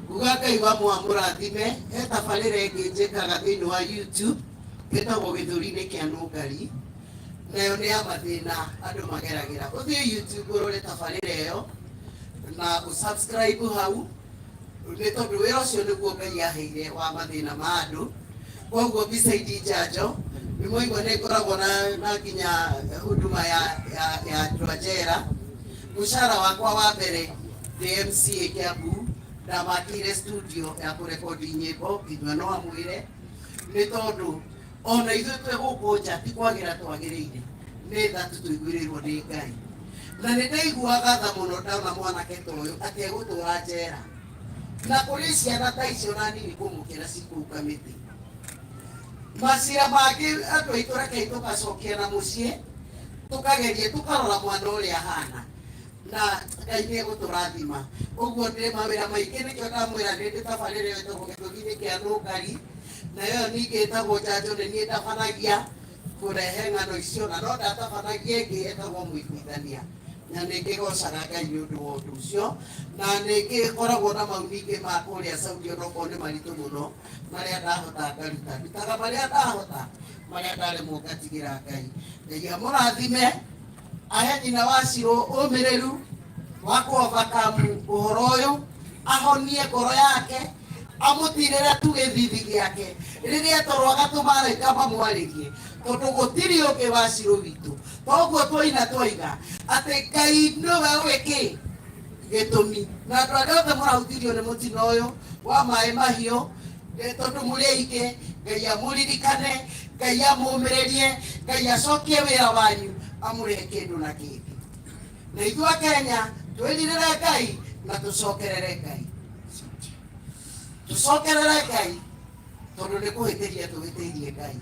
Nguga Ngai wa mũamũrathime. He tabarĩra ĩngĩ njĩkaga thĩinĩ wa YouTube ĩtagwo Gĩthũri-inĩ kĩa Nũngari, nayo nĩ ya mathĩna andũ mageragĩra. Ũthiĩ YouTube ũrore tabarĩra ĩyo na ũsubscribe hau, nĩ tondũ wĩra ũcio nĩguo Ngai aheire wa mathĩna ma andũ. Koguo beside njanjo nĩ mwaigua nĩ ngoragwo na nginya huduma ya andũ a njera. Mũcara wakwa wa mbere ndĩ MCA Kiambu, ndamakĩire studio ya kũrekondi nyĩmbo, nginya no amwĩre, nĩ tondũ ona ithuĩ twĩ gũkũ nja ti kwagĩra twagĩrĩire, nĩ tha tu tũiguĩrĩirwo nĩ Ngai. Na nĩ ndaiguaga tha mũno ndona mwanake ta ũyũ atĩ egũtũra njera, na kũrĩ ciana ta icio na nini kũmũkĩra cikũu kamĩtĩ. Macira mangĩ andũ aitũ rekei tũgacokia na mũciĩ, tũkagerie tũkarora mwana ũrĩa ahana, na Ngai nĩ egũtũrathima. Ũguo ndĩ mawĩra maingĩ, nĩkĩo ndamwĩra nĩ ndĩ tabarĩra ĩyo ĩtagwo Gĩthũri-inĩ kĩa Nũngari, nayo ĩyo ningĩ ĩtagwo Njanjo, nĩ niĩ ndabanagia kũrehe ng'ano icio, na no ndatabanagia ĩngĩ ĩtagwo Mũiguithania. Na nä ngä gocaga Ngai nä å ndå wa å ndå å cio, na nä ngä koragwo na mau ningä ma kå rä a Saudi, onokorwo nä maritå må no, marĩa ndahota ngaruta, ndutaga marĩa ndahota, marĩa ndaremwo ngatigĩra Ngai. Ngai amũrathime, ahe nyina wa Cirũ ũmĩrĩru wa kũ overcome ũhoro ũyũ, ahonie ngoro yake, amũtirĩre tu gĩthithi gĩake rĩrĩa toro, agatũma araika mamwarĩrie, tondũ gũtirĩ ũngĩ wa Cirũ witũ. Toguo twaina twaiga atĩ Ngai nĩwe ũĩ kĩ gĩtũmi, na andũ arĩa othe mũrahutirio nĩ mũtino ũyũ wa maĩ mahiũ, tondũ mũrĩ aingĩ, Ngai amũririkane, Ngai amũmĩrĩrie, Ngai acokie wĩra wanyu, amũrĩhe kĩndũ na kĩngĩ. Na ithuĩ a Kenya twĩrirĩre Ngai na tũcokerere Ngai, tũcokerere Ngai, tondũ nĩ kũhĩtĩria tũhĩtĩirie Ngai,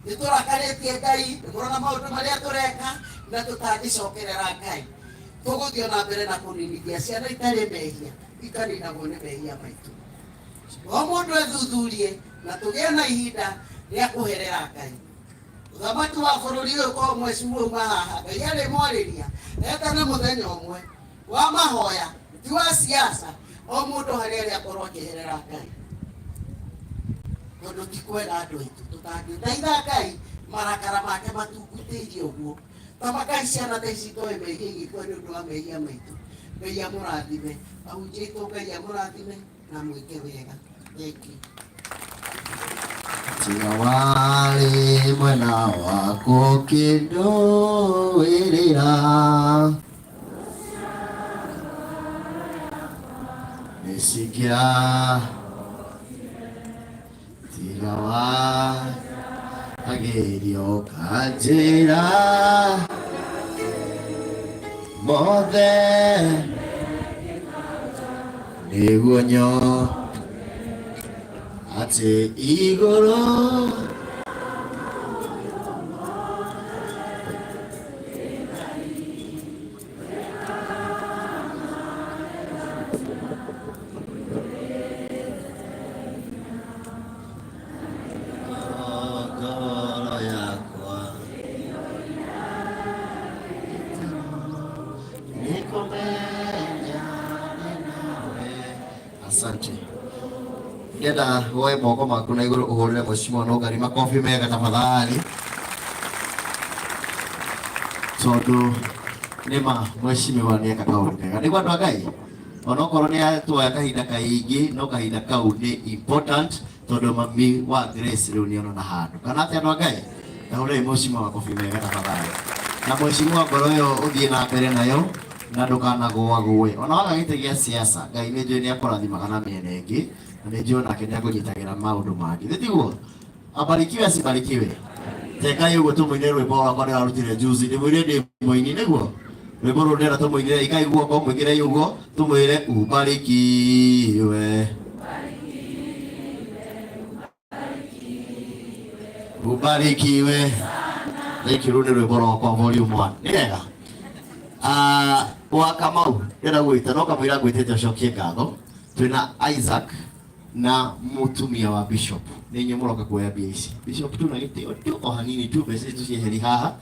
nĩ tũrakarĩtie Ngai, nĩ mũrona maũndũ marĩa tũreka, na tũtangĩcokerera Ngai tũgũthiĩ na mbere na kũninithia ciana itarĩ mehia, ikaninagwo nĩ mehia maitũ. O mũndũ ethuthurie na tũgĩe na ihinda rĩa kũherera Ngai. Ũthamaki wa bũrũri ũyũ ko mweci uma haha, Ngai arĩmwarĩria, etane mũthenya ũmwe wa mahoya, ti wa siasa, o mũndũ harĩa arĩa akorwo akĩherera Ngai, tondũ ti kwega andũ aitũ tũtangĩthaitha Ngai marakara make matungutĩirie ũguo. Tamakai ciana ta ici toĩ mehia igĩkua nĩ ũndũ wa mehia maitũ. Ngai amũrathime, ahunjia aitũ, Ngai amũrathime na mwĩke wega. Thank you. Tiga warĩ mwena wakwa ũkĩndũĩrĩra, nĩcingĩa tiga wagĩrio kanjĩra mothe nĩguo nyo atĩ igũrũ. Ngoro yakwa nĩkũmenya nawe. Asante. Ndĩrenda woe moko maku na igũrũ ũhũrĩre mheshimiwa Nũngari makobi mega tafadhali, tondũ nĩma mheshimiwa nĩeka kaũndũ kega. Nĩguo andũ a Ngai, onokorwo nĩ tuoya kahinda kaingĩ, no kahinda kau nĩ important, tondũ mami wa Grace rĩu nĩona na handũ kana atĩ. Andũ a Ngai, tahũrĩrai mheshimiwa makobi mega tafadhali. Na mheshimiwa, ngoro ĩyo ũthiĩ na mbere nayo na ndũkanagũagũe ona waga gĩtĩ gĩa siasa. Ngai nĩ njũĩ nĩ akũrathimaga na mĩena ĩngĩ, na nĩ njũĩ onake nĩ akũnyitagĩra maũndũ mangĩ. Thĩ tiguo? Abarikiwe asibarikiwe? Tekai ũguo tũmũinĩre rwĩmbo rwakwa ndĩrarutire juzi, ndĩmwĩre ndĩ mũini. Nĩguo rwĩmbo rũrũ ndĩrenda tũmũinĩre. Ikai guoko, mwĩkĩrei ũguo, tũmwĩre ubarikiwe, ubarikiwe. Thank you. Rũu nĩ rwĩmbo rwakwa volume 1. Nĩ wega. Ah, wa Kamau ndĩrenda gwĩta no kamũira ngwĩtĩte ũcokie ngatho, twĩna Isaac na mũtumia wa bishop, nĩ inyuĩ mũroka kuoya mbia ici. Bishop tu na gĩtĩo tu o hanini tu, mbeca ici tũcieheri haha.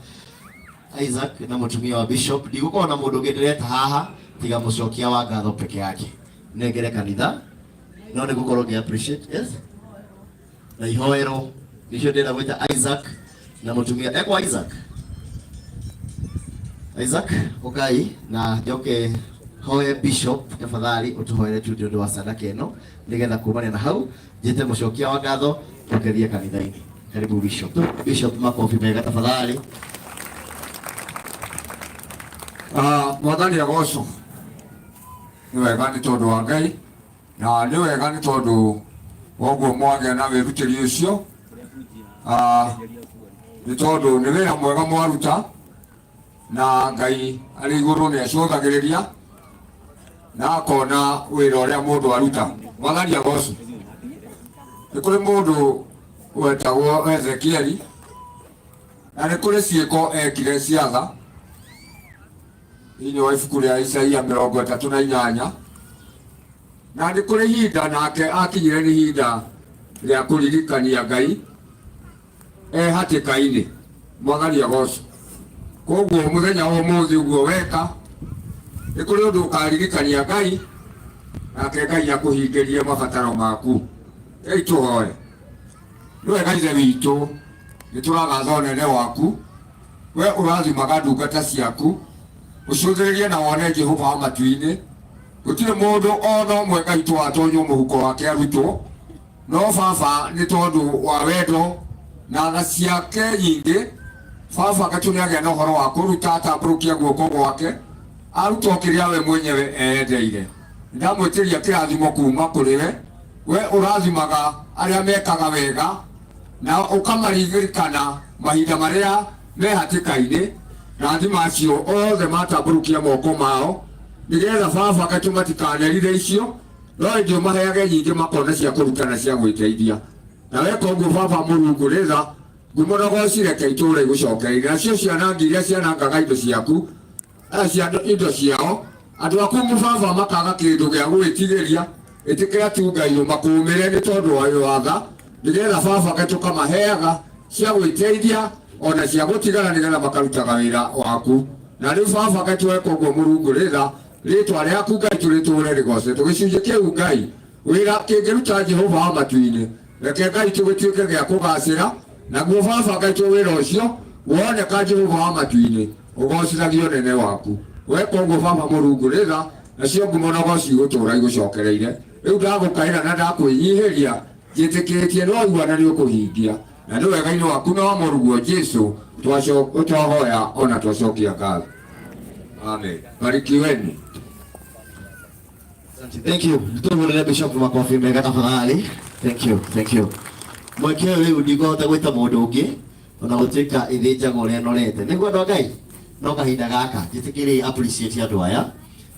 Isaac na mũtumia wa bishop, ndigũkorwo na mũndũ ũngĩ ndĩreta haha tiga mũcokia wa ngatho peke yake, nengere kanitha no nĩ gũkorwo ngĩ appreciate. Yes, na ihoero nicio ndĩrenda gwĩta Isaac na mũtumia ekwa Isaac. Isaac, ũkai na njoke hoe bishop tafadhali ũtũhoere tu nĩ ũndũ wa sadaka ĩno, nĩgetha kumania na hau njĩte mũcokia wa ngatho tũkerie kanitha-inĩ. Karibu bishop. Bishop, makofi mega tafadhali. Ah, Mwathani agocwo. Nĩ wega nĩ tondũ wa Ngai, na nĩ wega nĩ tondũ woguo mwagĩa na wĩrutĩri ũcio. Ah, nĩ tondũ nĩ wĩra mwega mwaruta, na Ngai arĩ igũrũ nĩ acũthagĩrĩria na akona wĩra ũrĩa mũndũ aruta. Mwathani agocwo. Nĩ kũrĩ mũndũ wetagwo Ezekieli, na nĩ kũrĩ ciĩko ekire cia tha thĩinĩ wa ibuku rĩa Isaia 38, na nĩ kũrĩ ihinda nake akinyire nĩ ihinda rĩa kũririkania Ngai e hatĩka-inĩ. Mwathani agocwo. Koguo muthenya wa umuthi uguo weka ni kuri undu ukaririkania Ngai nake Ngai akuhingĩrie mabataro maku. Ei tũhoe. Nĩ wega Ithe witũ, nĩ tũragatha ũnene waku, we ũrathimaga ndungata ciaku, ũcũthĩrĩrie na wone Jehova wa matu-inĩ. Gũtirĩ mũndũ ona ũmwe Ngai twatonywo mũhuko wake arutwo, no baba nĩ tondũ wa wendo na tha ciake nyingĩ, baba Ngai nĩagĩa na ũhoro wa kũruta atambũrũkia guoko gwake, arutwo kĩrĩa we mwenyewe eyendeire. Ndamwĩtĩria kĩrathimo kuma kũrĩ we, we ũrathimaga arĩa mekaga wega na ũkamaririkana mahinda marĩa me hatĩka-inĩ. Rathima acio othe matambũrũkia moko mao nĩgetha baba Ngai matikanerire icio, no ĩndĩ ũmaheage nyingĩ makona cia kũruta na cia gwĩteithia. Na weka ũguo baba Mũrungu rĩtha ngumo na ũgoci reke itũũre igũcokereire. Nacio cianangi iria cianangaga indo ciaku, cia indo ciao, andũ aku baba makaga kĩndũ gĩa gwĩtigĩria, ĩtĩkĩra tu Ngai ũmakũmĩre nĩ tondũ wa watha, nĩgetha baba Ngai tũkamaheaga cia gwĩteithia ona cia gũtigara nĩgetha makarutaga wĩra waku. Na rĩu baba Ngai tweka ũguo Mũrungu rĩtha rĩtwa rĩaku Ngai tũrĩtũre rĩgocetwo. Gĩcunjĩ kĩu Ngai wĩra kĩngĩruta Jehova wa matu-inĩ, reke Ngai tũgĩtuĩke gĩa kũgacĩra, naguo baba Ngai tũ wĩra ũcio woneka Jehova wa matu-inĩ ũgocithagio ũnene waku. Weka ũguo baba Mũrungu rĩtha nacio ngumo na ũgoci igũtũũra igũcokereire. Rĩu ndagũkaĩra na ndakwĩnyihĩria njĩtĩkĩtie no igua na nĩũkũhingia, na nĩ wega-inĩ waku na wa Mũrũguo Jesũ twahoya ona twacokia ngatho. Amen. Barikiweni. Thank you. Tuhurire Bishop makofi mega tafadhali. Thank you, thank you. Mweke ũyũ rĩu ndikũhota gwĩta mũndũ ũngĩ ona gũtuĩka ithĩnjagwo ũrĩa norete. Nĩguo andũ a Ngai, no kahinda gaka njĩtĩkĩrie appreciate andũ aya.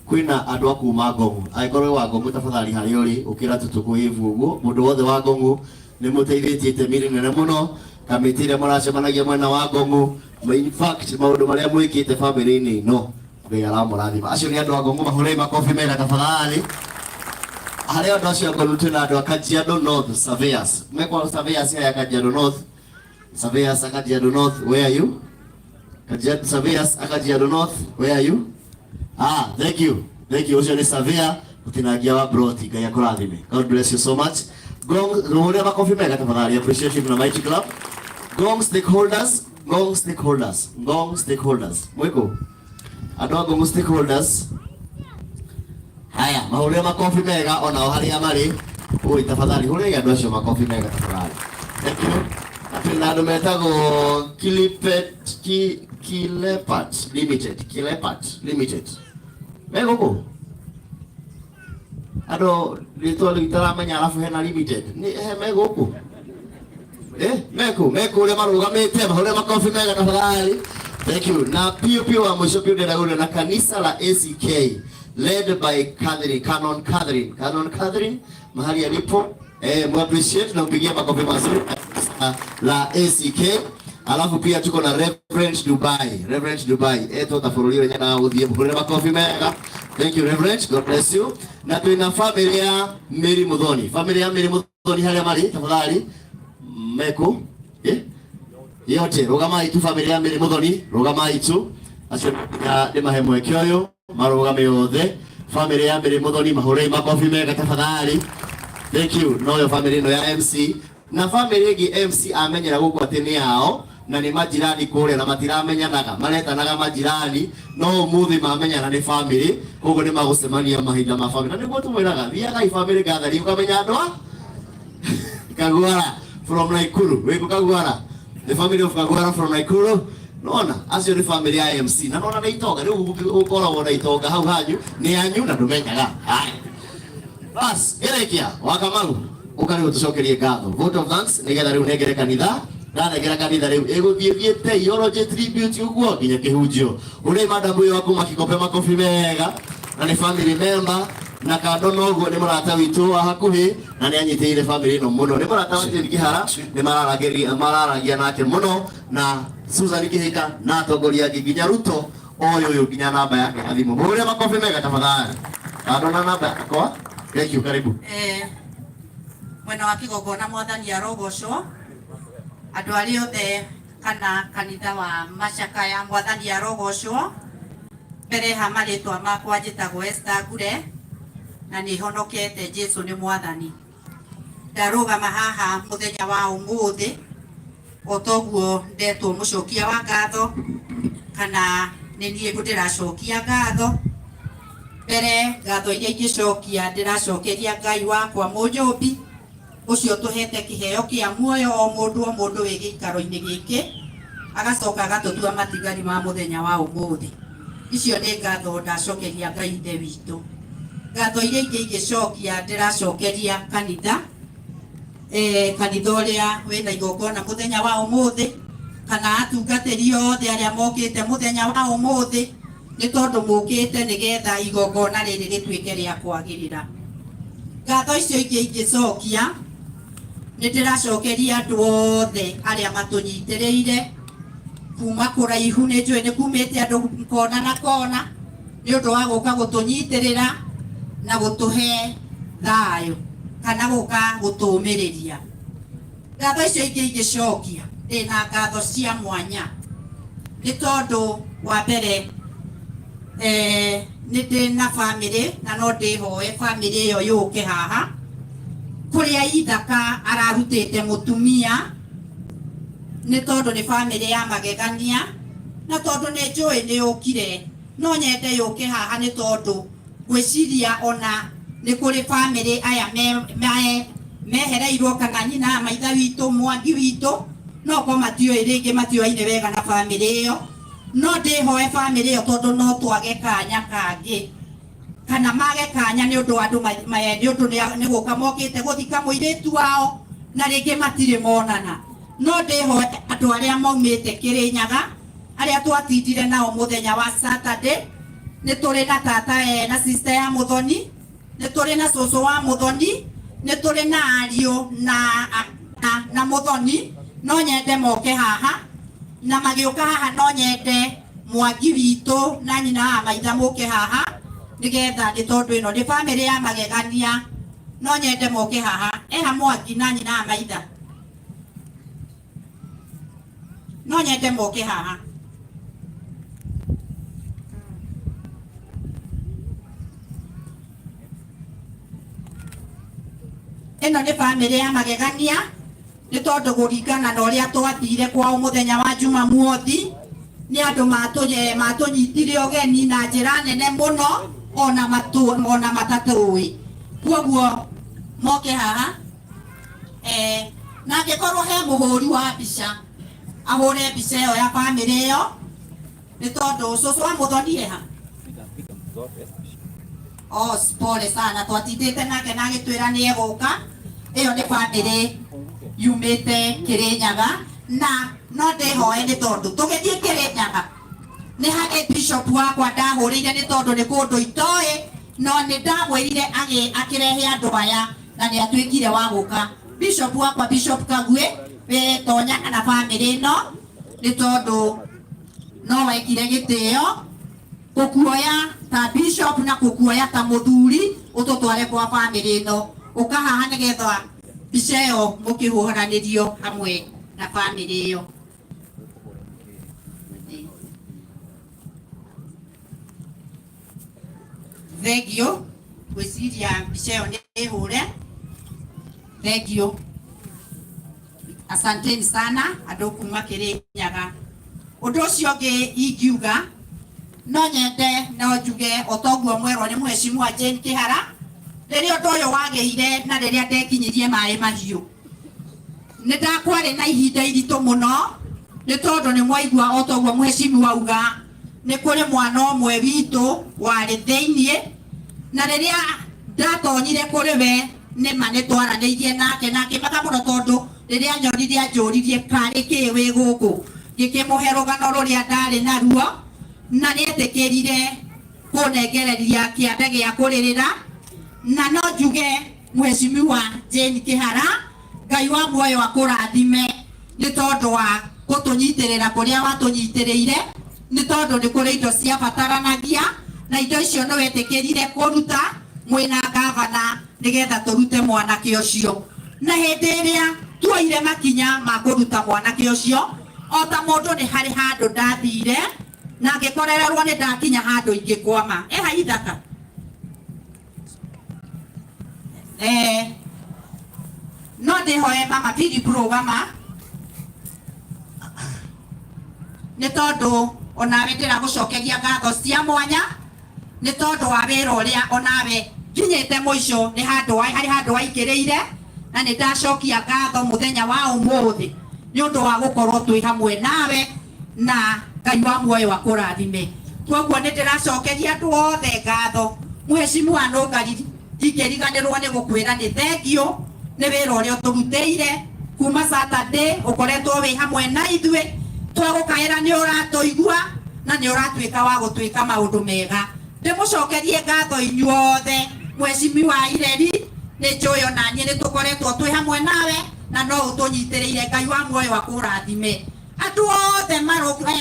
Kwĩna andũ a kuma Ngong'u. Angĩkorwo wĩ wa Ngong'u tafadhali harĩa ũrĩ ũkĩra tu tũkũĩvu ũguo. Mũndũ wothe wa Ngong'u nĩ mũteithĩtie itemi rĩnene mũno kamĩtĩ ĩrĩa mũracemanagia mwena wa Ngong'u. In fact maũndũ marĩa mwĩkĩte bamĩrĩ-inĩ ĩno Ngai aramũrathima. Acio nĩ andũ a Ngong'u, mahũrei makobi mega tafadhali. Harĩa andũ acio a Ngong'u twĩna andũ a Kajiado North Surveyors. Mekwa Surveyors ya Kajiado North. Surveyors a Kajiado North, where are you? Kajiado Surveyors a Kajiado North, where are you? Ah, thank you. Thank you. Ũcio nĩ surveyor mũtinangia wa broti. Ngai akũrathime. God bless you so much. Ngong, hũrĩra makobi mega tafadhali. Appreciation na Mighty Club. Ngong stakeholders, Ngong stakeholders, Ngong stakeholders. Mwiko. Andũ a Ngong stakeholders. Haya, mahũrĩre makobi mega onao harĩa marĩ. Oi, tafadhali hũrĩrai andũ acio makobi mega tafadhali. Thank you. Twĩna andũ metagwo Kilipet Kilepat Limited, Kilepat Limited. Me gũkũ? Andũ rĩtwa rĩu itaramenya alafu hena limited. Nĩ he me gũkũ? Meku, meku ũrĩa marũgamĩte, mahũrĩre makobi mega tafadhali. Thank you. Na pio pio wa mwisho pio ndĩrenda na kanisa la ACK led by Catherine, Canon Catherine, Canon Catherine mahali alipo, mu appreciate na mpigie makofi mazuri la ACK. Alafu pia tuko na Reverend Dubai, Reverend Dubai eto bũrũri wenye na gũthiĩ, mũhũrĩre makofi mega. Thank you Reverend, God bless you. Na twina family ya Mary Muthoni, family ya Mary Muthoni harĩa marĩ tafadhali meku yote rũgamai tu, family ya Mary Muthoni rũgamai tu, acio ndĩmahe mweke ũyũ marũgame yothe. Family ya Mary Muthoni mahũrei makofi mega tafadhali. Thank you. Noyo family ĩno ya MC na family ĩngĩ MC amenyera gũkũ atĩ nĩ yao na nĩ majirani kũrĩa na matiramenyanaga, maretanaga majirani, no ũmũthĩ mamenyana nĩ family, koguo nĩ magũcemania mahinda ma family. Na nĩguo tũmwĩraga thiagai family gathering ũkamenya andũ a Kagwara from Nakuru. Wĩkũ Kagwara? The family of Kagwara from Nakuru. Nona acio nĩ family ya MC na nona nĩ itonga rĩu ũkoragwo na itonga hau hanyu nĩ anyu na ndũmenyaga. Haya. Bas, gerekia wa Kamau ũka rĩu tũcokerie ngatho. Vote of thanks nĩgetha rĩu nengere kanitha. Ndanengera kanitha rĩu ĩgũthiĩ thiĩte eulogy tribute ũguo nginya kĩhunjio. Ũrĩa madam ũyũ wa kuma Kikope makobi mega na nĩ family member na kando noguo nĩ mũrata witũ wa hakuhĩ na nĩ anyitĩrĩire family ĩno mũno. Nĩ mũrata wa Jane Kĩhara, nĩ mararagia nake mũno na Susan Kĩhĩka na atongoria angĩ nginya Ruto oyo ũyũ nginya namba yake ya thimũ. Mũhũrĩre makobi mega tafadhali. Kando na namba yakwa. Thank you, karibu. Mwena wa kigongona mwathani arogocwo. Andũ arĩa othe Kana kanitha wa Macakaya Mwathani arogocwo. Mbere ha marĩtwa makwa njĩtagwo Esther Ngure na nĩ honokete Jesu nĩ Mwathani. Ndarũgama haha mũthenya wa ũmũthĩ o toguo ndetwo mũcokia wa ngatho kana nĩ niĩ ndĩracokia ngatho. Mbere ngatho iria ingĩcokia ndĩracokeria Ngai wakwa mũnjũmbi ũcio tũhete kĩheo kĩa muoyo o mũndũ o mũndũ wĩ gĩikaro-inĩ gĩkĩ, agacoka agatũtua matigari ma mũthenya wa ũmũthĩ. Icio nĩ ngatho ndacokeria Ngai ithe witũ. Ngatho iria ingĩ ingĩcokia ndĩracokeria kanitha, kanitha ũrĩa wĩna igongona mũthenya wa ũmũthĩ, kana atungatĩri othe arĩa mokĩte mũthenya wa ũmũthĩ, nĩ tondũ mũkĩte nĩgetha igongona rĩrĩ rĩtuĩke rĩa kwagĩrĩra. Ngatho icio ingĩ ingĩcokia nĩ ndĩracokeria andũ othe arĩa matũnyitĩrĩire kuma kũraihu, nĩ njũĩ nĩ kumĩte andũ kona na kona nĩ ũndũ wa gũka gũtũnyitĩrĩra na gũtũhe thayũ kana gũka gũtũmĩrĩria. Ngatho icio ingĩ ingĩcokia ndĩna ngatho cia mwanya nĩ tondũ wa mbere, nĩ ndĩ na bamĩrĩ na no ndĩhoe bamĩrĩ ĩyo yũke haha kũrĩa ithaka ararutĩte mũtumia, nĩ tondũ nĩ bamĩrĩ ya magegania na tondũ nĩ njũĩ nĩ yũkire, no nyende yũke haha nĩ tondũ ngwĩciria ona nĩ kũrĩ bamĩrĩ aya mehereirwo kana nyina maitha witũ mwangi witũ, no ko matiũĩ rĩngĩ matiũaine wega na bamĩrĩ ĩyo. No ndĩhoe bamĩrĩ ĩyo tondũ no twage kanya kangĩ kana mage kanya nĩ ũndũ wa andũ nĩ ũndũ nĩ gũka mokĩte gũthika mũirĩtu wao na rĩngĩ matirĩ monana. No ndĩhoe andũ arĩa maumĩte Kĩrĩnyaga arĩa twatindire nao mũthenya wa Saturday, nĩ tũrĩ na tata na sister ya Mũthoni, nĩ tũrĩ na cũcũ wa Mũthoni, nĩ tũrĩ na ariũ na Mũthoni, no nyende moke haha na magĩũka haha no nyende mwangi witũ na nyina wa maitha mũke haha nĩgetha nĩ tondũ ĩno nĩ bamĩrĩ ya magegania, no nyende moke haha. Eha mwangi na nyina wa maitha, no nyende moke haha. Ĩno nĩ bamĩrĩ ya magegania nĩ tondũ kũringana na ũrĩa twathire kwao mũthenya wa Jumamothi nĩ andũ matũnyitire ũgeni na njĩra nene mũno ona matatũĩ. Koguo moke haha, na angĩkorwo he mũhũri wa mbica ahũre mbica ĩyo ya bamĩrĩ ĩyo, nĩ tondũ cũcũ wa Mũthoni eha? Oh, pole sana, twatindĩte nake na agĩtwĩra nĩ egũka. Ĩyo nĩ bamĩrĩ yumĩte Kĩrĩnyaga na no ndĩhoe nĩ tondũ tũgĩthiĩ Kĩrĩnyaga nĩ harĩ bishop wakwa ndahũrĩire nĩ tondũ nĩ kũndũ itoĩ, no nĩ ndamwĩrire akĩrehe andũ aya na nĩ atuĩkire wa gũka. Bishop wakwa Bishop Kagwe we tonyaga na bamĩrĩ ĩno nĩ tondũ no wekire gĩtĩo gũkuoya ta bishop na gũkuoya ta mũthuri ũtũtware kwa bamĩrĩ ĩno, ũka haha nĩgetha mbica ĩyo mũkĩhũranĩrio hamwe na bamĩrĩ ĩyo. Thengio, ngwĩciria mbica ĩyo nĩ ĩhũre. Thengio, asanteni sana andũ kuma Kĩrĩnyaga. Ũndũ ũcio ũngĩ ingiuga no nyende no njuge o toguo mwerwo nĩ Mheshimiwa Jane Kĩhara, rĩrĩa ũndũ ũyũ wagĩire na rĩrĩa ndekinyirie maĩ mahiũ nĩ ndakwarĩ na ihinda iritũ mũno nĩ tondũ nĩ mwaigua o toguo Mheshimiwa auga nĩ kũrĩ mwana ũmwe witũ warĩ thĩiniĩ, na rĩrĩa ndatonyire kũrĩ we nĩ ma nĩ twaranĩirie nake na akĩmaka mũno tondũ rĩrĩa nyonire anjũririe karĩ kĩ wĩ gũkũ, ngĩkĩmũhe rũgano rũrĩa ndarĩ naruo na nĩetĩkĩrire kũnengereria kĩande gĩa kũrĩrĩra. Na no njuge Mheshimiwa Jane Kĩhara, Ngai wa muoyo akũrathime nĩ tondũ wa gũtũnyitĩrĩra kũrĩa watũnyitĩrĩire, nĩ tondũ nĩ kũrĩ indo ciabataranagia na indo icio nĩ wetĩkĩrire kũruta mwĩna gavana nĩgetha tũrute mwanake ũcio. Na hĩndĩ ĩrĩa tuoire makinya ma kũruta mwanake ũcio, O ta mũndũ nĩ harĩ handũ ndathire na ngĩkorererwo nĩ ndakinya handũ ingĩkwama. Eha ithaka. No ndĩhoe mama Philip rũgama nĩ tondũ onawe ndĩragũcokeria ngatho cia mwanya nĩ tondũ wa wĩra ũrĩa onawe nginyĩte mũico nĩ handũ harĩ handũ waingĩrĩire na nĩ ndacokia ngatho mũthenya wa ũmũthĩ nĩ ũndũ wa gũkorwo twĩ hamwe nawe na Ngai wa muoyo akũrathime. Koguo nĩ ndĩracokeria andũ othe ngatho. Mheshimiwa Nũngari, ndingĩriganĩrwo nĩ gũkwĩra nĩ thengio nĩ wĩra ũrĩa ũtũrutĩire kuma Saturday ũkoretwo wĩ hamwe na ithuĩ, twagũkaĩra nĩ ũratũigua na nĩ ũratuĩka wa gũtuĩka maũndũ mega. Ndĩmũcokerie ngatho inyuothe. Mheshimiwa Ireri, nĩ njũĩ ona niĩ nĩ tũkoretwo twĩ hamwe nawe na no ũtũnyitĩrĩire. Ngai wa muoyo akũrathime. Andũ othe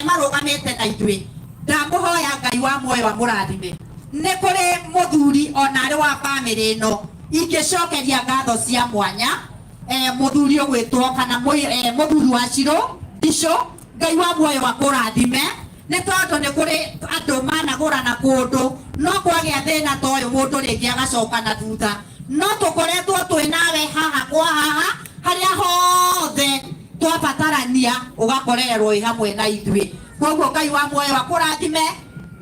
marũgamĩte na ithuĩ, ndamũhoya Ngai wa muoyo amũrathime. Nĩ kũrĩ mũthuri ona arĩ wa bamĩrĩ ĩno ingĩcokeria ngatho cia mwanya, mũthuri ũgwĩtwo kana mũthuri wa Shiro Ndicũ, Ngai wa muoyo akũrathime nĩ tondũ nĩ kũrĩ andũ managũrana kũndũ no kwagĩa thĩna ta ũyũ mũndũ rĩngĩ agacoka na thutha, no tũkoretwo twĩ nawe haha kwa haha harĩa hothe twabatarania ũgakorererwo wĩ hamwe na ithuĩ. Koguo Ngai wa muoyo akũrathime.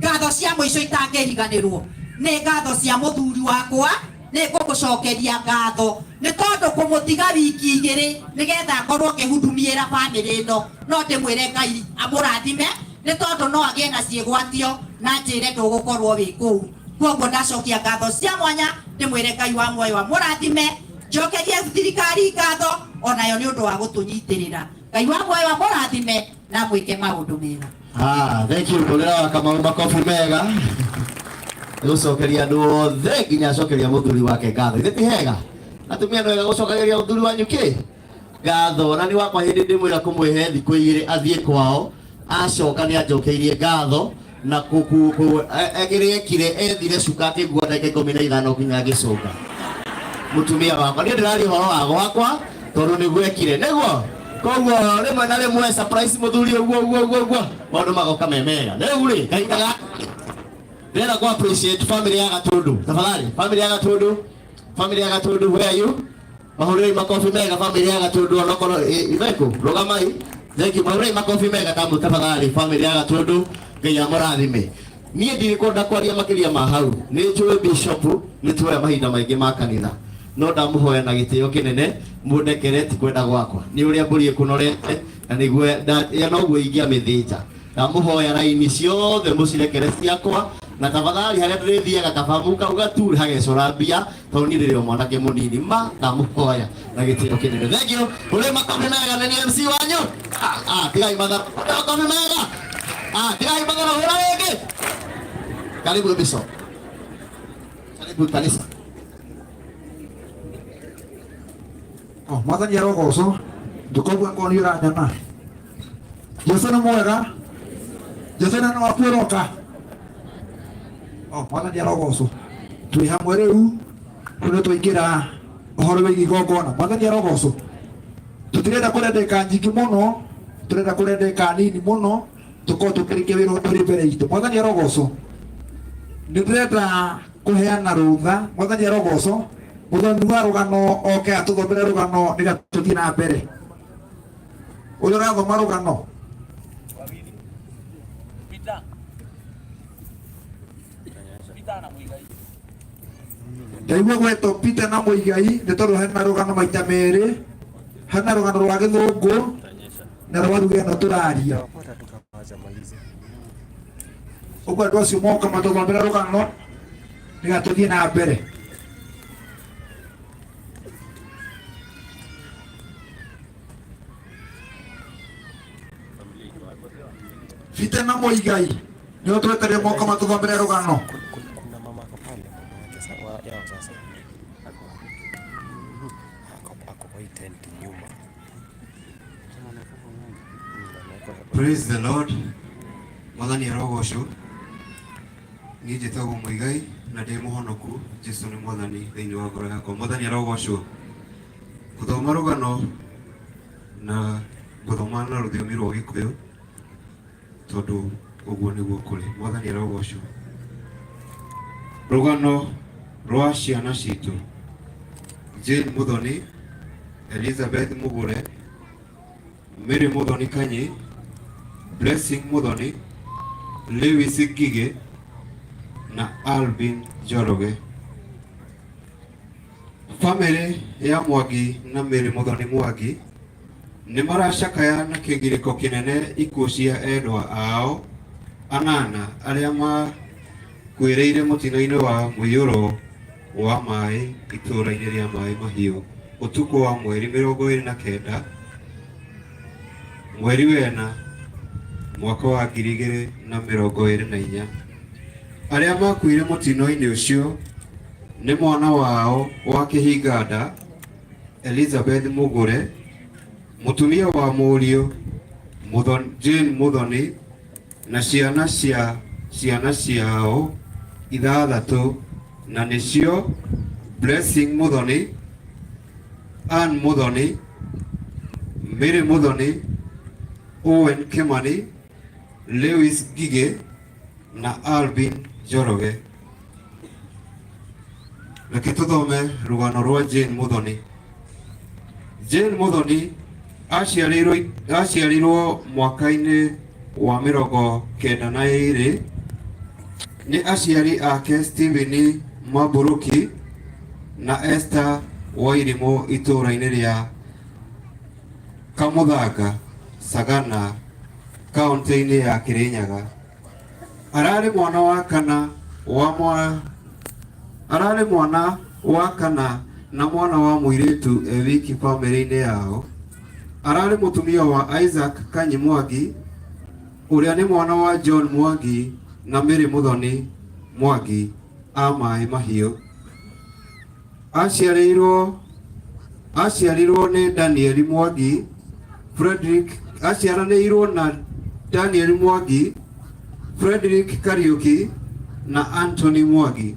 Ngatho cia mũico itangĩriganĩrwo nĩ ngatho cia mũthuri wakwa, nĩ ngũgũcokeria ngatho nĩ tondũ kũmũtiga wiki igĩrĩ nĩgetha akorwo akĩhudumiĩra bamĩrĩ ĩno, no ndĩmwĩre Ngai amũrathime nĩ tondũ no agĩe na ciĩgwatio na njĩre ndũgũkorwo wĩ kũu. Koguo ndacokia ngatho cia mwanya ndĩmwĩre Ngai wa muoyo amũrathime, njokerie thirikari ngatho onayo nĩ ũndũ wa gũtũnyitĩrĩra. Ngai wa muoyo amũrathime na mwĩke maũndũ mega. Thank you. Kũrĩra wa Kamau makobi mega. Gũcokeria andũ othe nginya acokeria mũthuri wake ngatho. Ithe ti hega? Atumia nĩ wega gũcokageria mũthuri wanyu kĩ? Ngatho. Na nĩ wakwa hĩndĩ ndĩmwĩra kũmwĩhe thikũ igĩrĩ athiĩ kwao, acoka nĩ anjokeirie ngatho na kĩrĩa ekire ethire cuka akĩngua ndagĩka 15 nginya ngĩcũnga. Mũtumia wakwa niĩ ndĩraria ũhoro wa gwakwa tondũ nĩguo ekire, nĩguo. Koguo rĩmwe na rĩmwe surprise mũthuri ũguo ũguo ũguo ũguo maũndũ magoka me mega. Rĩu rĩ kahinda gaka ndĩrenda kũ appreciate family ya Gatundu. Tafadhali family ya Gatundu, family ya Gatundu, where are you? Mahũrĩrei makobi mega family ya Gatundu, onokorwo imeku rũgamai. Thank you. Mahũrĩrei makobi mega tamu tafadhali family ya Gatundu, Ngai amũrathime. Niĩ ndirĩ kwenda kwaria makĩria ma hau, nĩ njũĩ bishop nĩ tuoya mahinda maingĩ ma kanitha, no ndamũhoya na gĩtĩo kĩnene mũndekere, ti kwenda gwakwa, nĩ ũrĩa mbũri ĩkũnorete na nĩguo ya noguo ingĩamĩthĩnja. Ndamũhoya raini ciothe mũcirekere ciakwa, na tafadhali harĩa ndĩrĩthiaga kaba mũkauga tu hagecora mbia, tondũ niĩ ndĩrĩ o mwanake mũnini ma, ndamũhoya na gĩtĩo kĩnene. Thank you. Ũrĩ makobi mega nĩ MC wanyu. Tigai matha, makobi mega. Tigai matha, hũra rĩngĩ. Karibu Bishop. Karibu kanisa. Oh, mwathani arogocwo. Ndũkaigua ngoro nĩ ũranyona. Jesu nĩ mwega. Jesu nĩ waku ũroka. Oh, mwathani arogocwo. Twĩ hamwe rĩu, rĩu nĩ twaingĩra ũhoro wĩgiĩ igongona. Mwathani arogocwo. Tũtirenda kũrĩa ndagĩka nyingĩ mũno, tũrenda kũrĩa ndagĩka nini mũno, tũkorwo tũkĩrĩkia wĩra ũrĩa ũrĩ mbere itũ. Mwathani arogocwo. Nĩ ndĩrenda kũheana rũtha. Mwathani arogocwo. Mũthomi wa rũgano oke atũthomere rũgano nĩgetha tũthiĩ na mbere. Ũrĩa ũrathoma rũgano. Ndaigua gwetwo Peter na Muigai nĩ tondũ hena rũgano maita merĩ, hena rũgano rwa gĩthũngũ na rwa lugha ĩno tũraria. Ũguo andũ acio moka matũthomere rũgano nĩgetha tũthiĩ na mbere. Peter na Muigai nĩo twetereire moka matũthomere rũgano. Kuna mama ako pale, mama wake yao sasa. Ako ako ako kwa hii tent nyuma. Praise the Lord. Mwathani arogocwo. Niĩ njĩtagwo Muigai na ndĩ mũhonoku. Jesu nĩ mwathani thĩinĩ wa ngoro yakwa. Mwathani arogocwo. Gũthoma rũgano na Ngũthoma na rũthiomi rwa Gĩkũyũ tondũ ũguo nĩguo kũrĩ. Mwathani arogocwo. Rũgano rwa ciana citũ. Jane Muthoni, Elizabeth Mugure, Mary Muthoni Kanyi, Blessing Muthoni, Lewis Ngigĩ na Alvin Njoroge. Bamĩrĩ ya Mwangi na Mary Muthoni Mwangi nĩ maracakaya na kĩgirĩko kĩnene ikuũ cia endwa ao anana arĩa makuĩrĩire mũtino-inĩ wa mũiyũro wa maĩ itũũra-inĩ rĩa Maĩ Mahiũ ũtukũ wa mweri 29 mweri wena mwaka wa 2024. Arĩa makuire mũtino-inĩ ũcio nĩ mwana wao wa kĩhinganda Elizabeth Mugure, mũtumia wa mũriũ Jane Muthoni na ciana cia ciana ciao ithathatũ na nĩcio Blessing Muthoni, Ann Muthoni, Mary Muthoni, Owen Kimani, Lewis Ngigĩ na Alvin Njoroge. Reke tũthome rũgano rwa Jane Muthoni. Jane Muthoni aciarĩirwo aciarirwo mwaka-inĩ wa 92 nĩ aciari ake Stephen Maburuki na Esther Wairimũ itũũra-inĩ rĩa Kamũthanga, Sagana, kaunti-inĩ ya Kirinyaga. Ararĩ mwana wa kana wa mwa ararĩ mwana wa kana na mwana wa mũirĩtu e wiki bamĩrĩ-inĩ yao. Ararĩ mũtumia wa Isaac Kanyi Mwangi ũrĩa nĩ mwana wa John Mwangi na Mary Muthoni Mwangi a Maĩ Mahiũ. Aciarĩirwo aciarirwo nĩ Daniel Mwangi Frederick aciaranĩirwo na Daniel Mwangi Frederick Kariuki na Anthony Mwangi.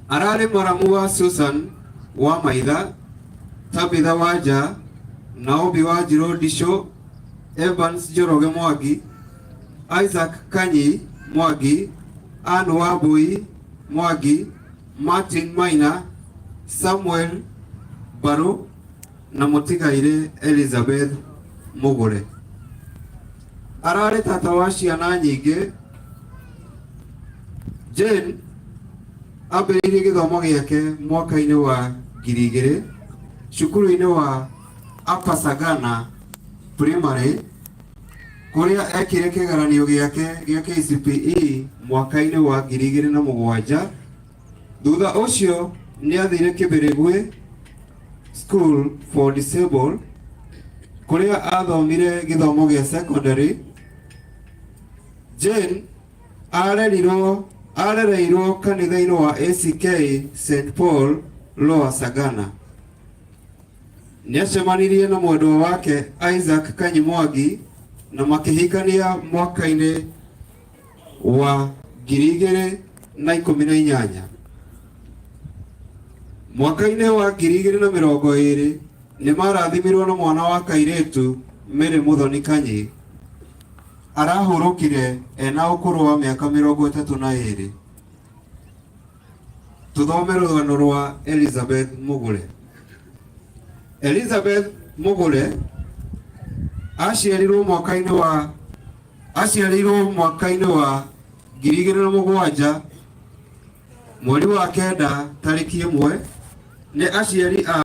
Ararĩ maramu wa Susan wa Maitha, Tabitha Wanja, Naomi Wanjirũ Ndicũ, Evans Njoroge Mwangi, Isaac Kanyi Mwangi, Ann Wambui Mwangi, Martin Maina, Samuel Mbaru na mũtigairĩ Elizabeth Mugure. Ararĩ tata wa ciana nyingĩ. Jane ambĩrĩirie gĩthomo gĩake mwaka-inĩ wa 2000 cukuru-inĩ wa Upper Sagana Primary kũrĩa ekire kĩgeranio gĩake gĩa KCPE mwaka-inĩ wa 2007. Thutha ũcio nĩ athire Kĩbĩrĩgwe School for Disabled kũrĩa athomire gĩthomo gĩa secondary. Jane arerirwo arereirwo kanitha-inĩ wa ACK St Paul Lower Sagana. Nĩacemanirie na mwendwa wake Isaac Kanyi Mwangi na makĩhikania mwaka-inĩ wa 2018. Mwaka-inĩ wa 2020 nĩ marathimirwo na mwana wa kairĩtu Mary Muthoni Kanyi. Arahurũkire ena ũkũrũ wa mĩaka 32. Tũthome rũgano rwa Elizabeth Mugure. Elizabeth Mugure aciarirwo mwaka-inĩ wa aciarirwo mwaka-inĩ wa 2007 mweri wa 9 tarĩki 1 nĩ aciari a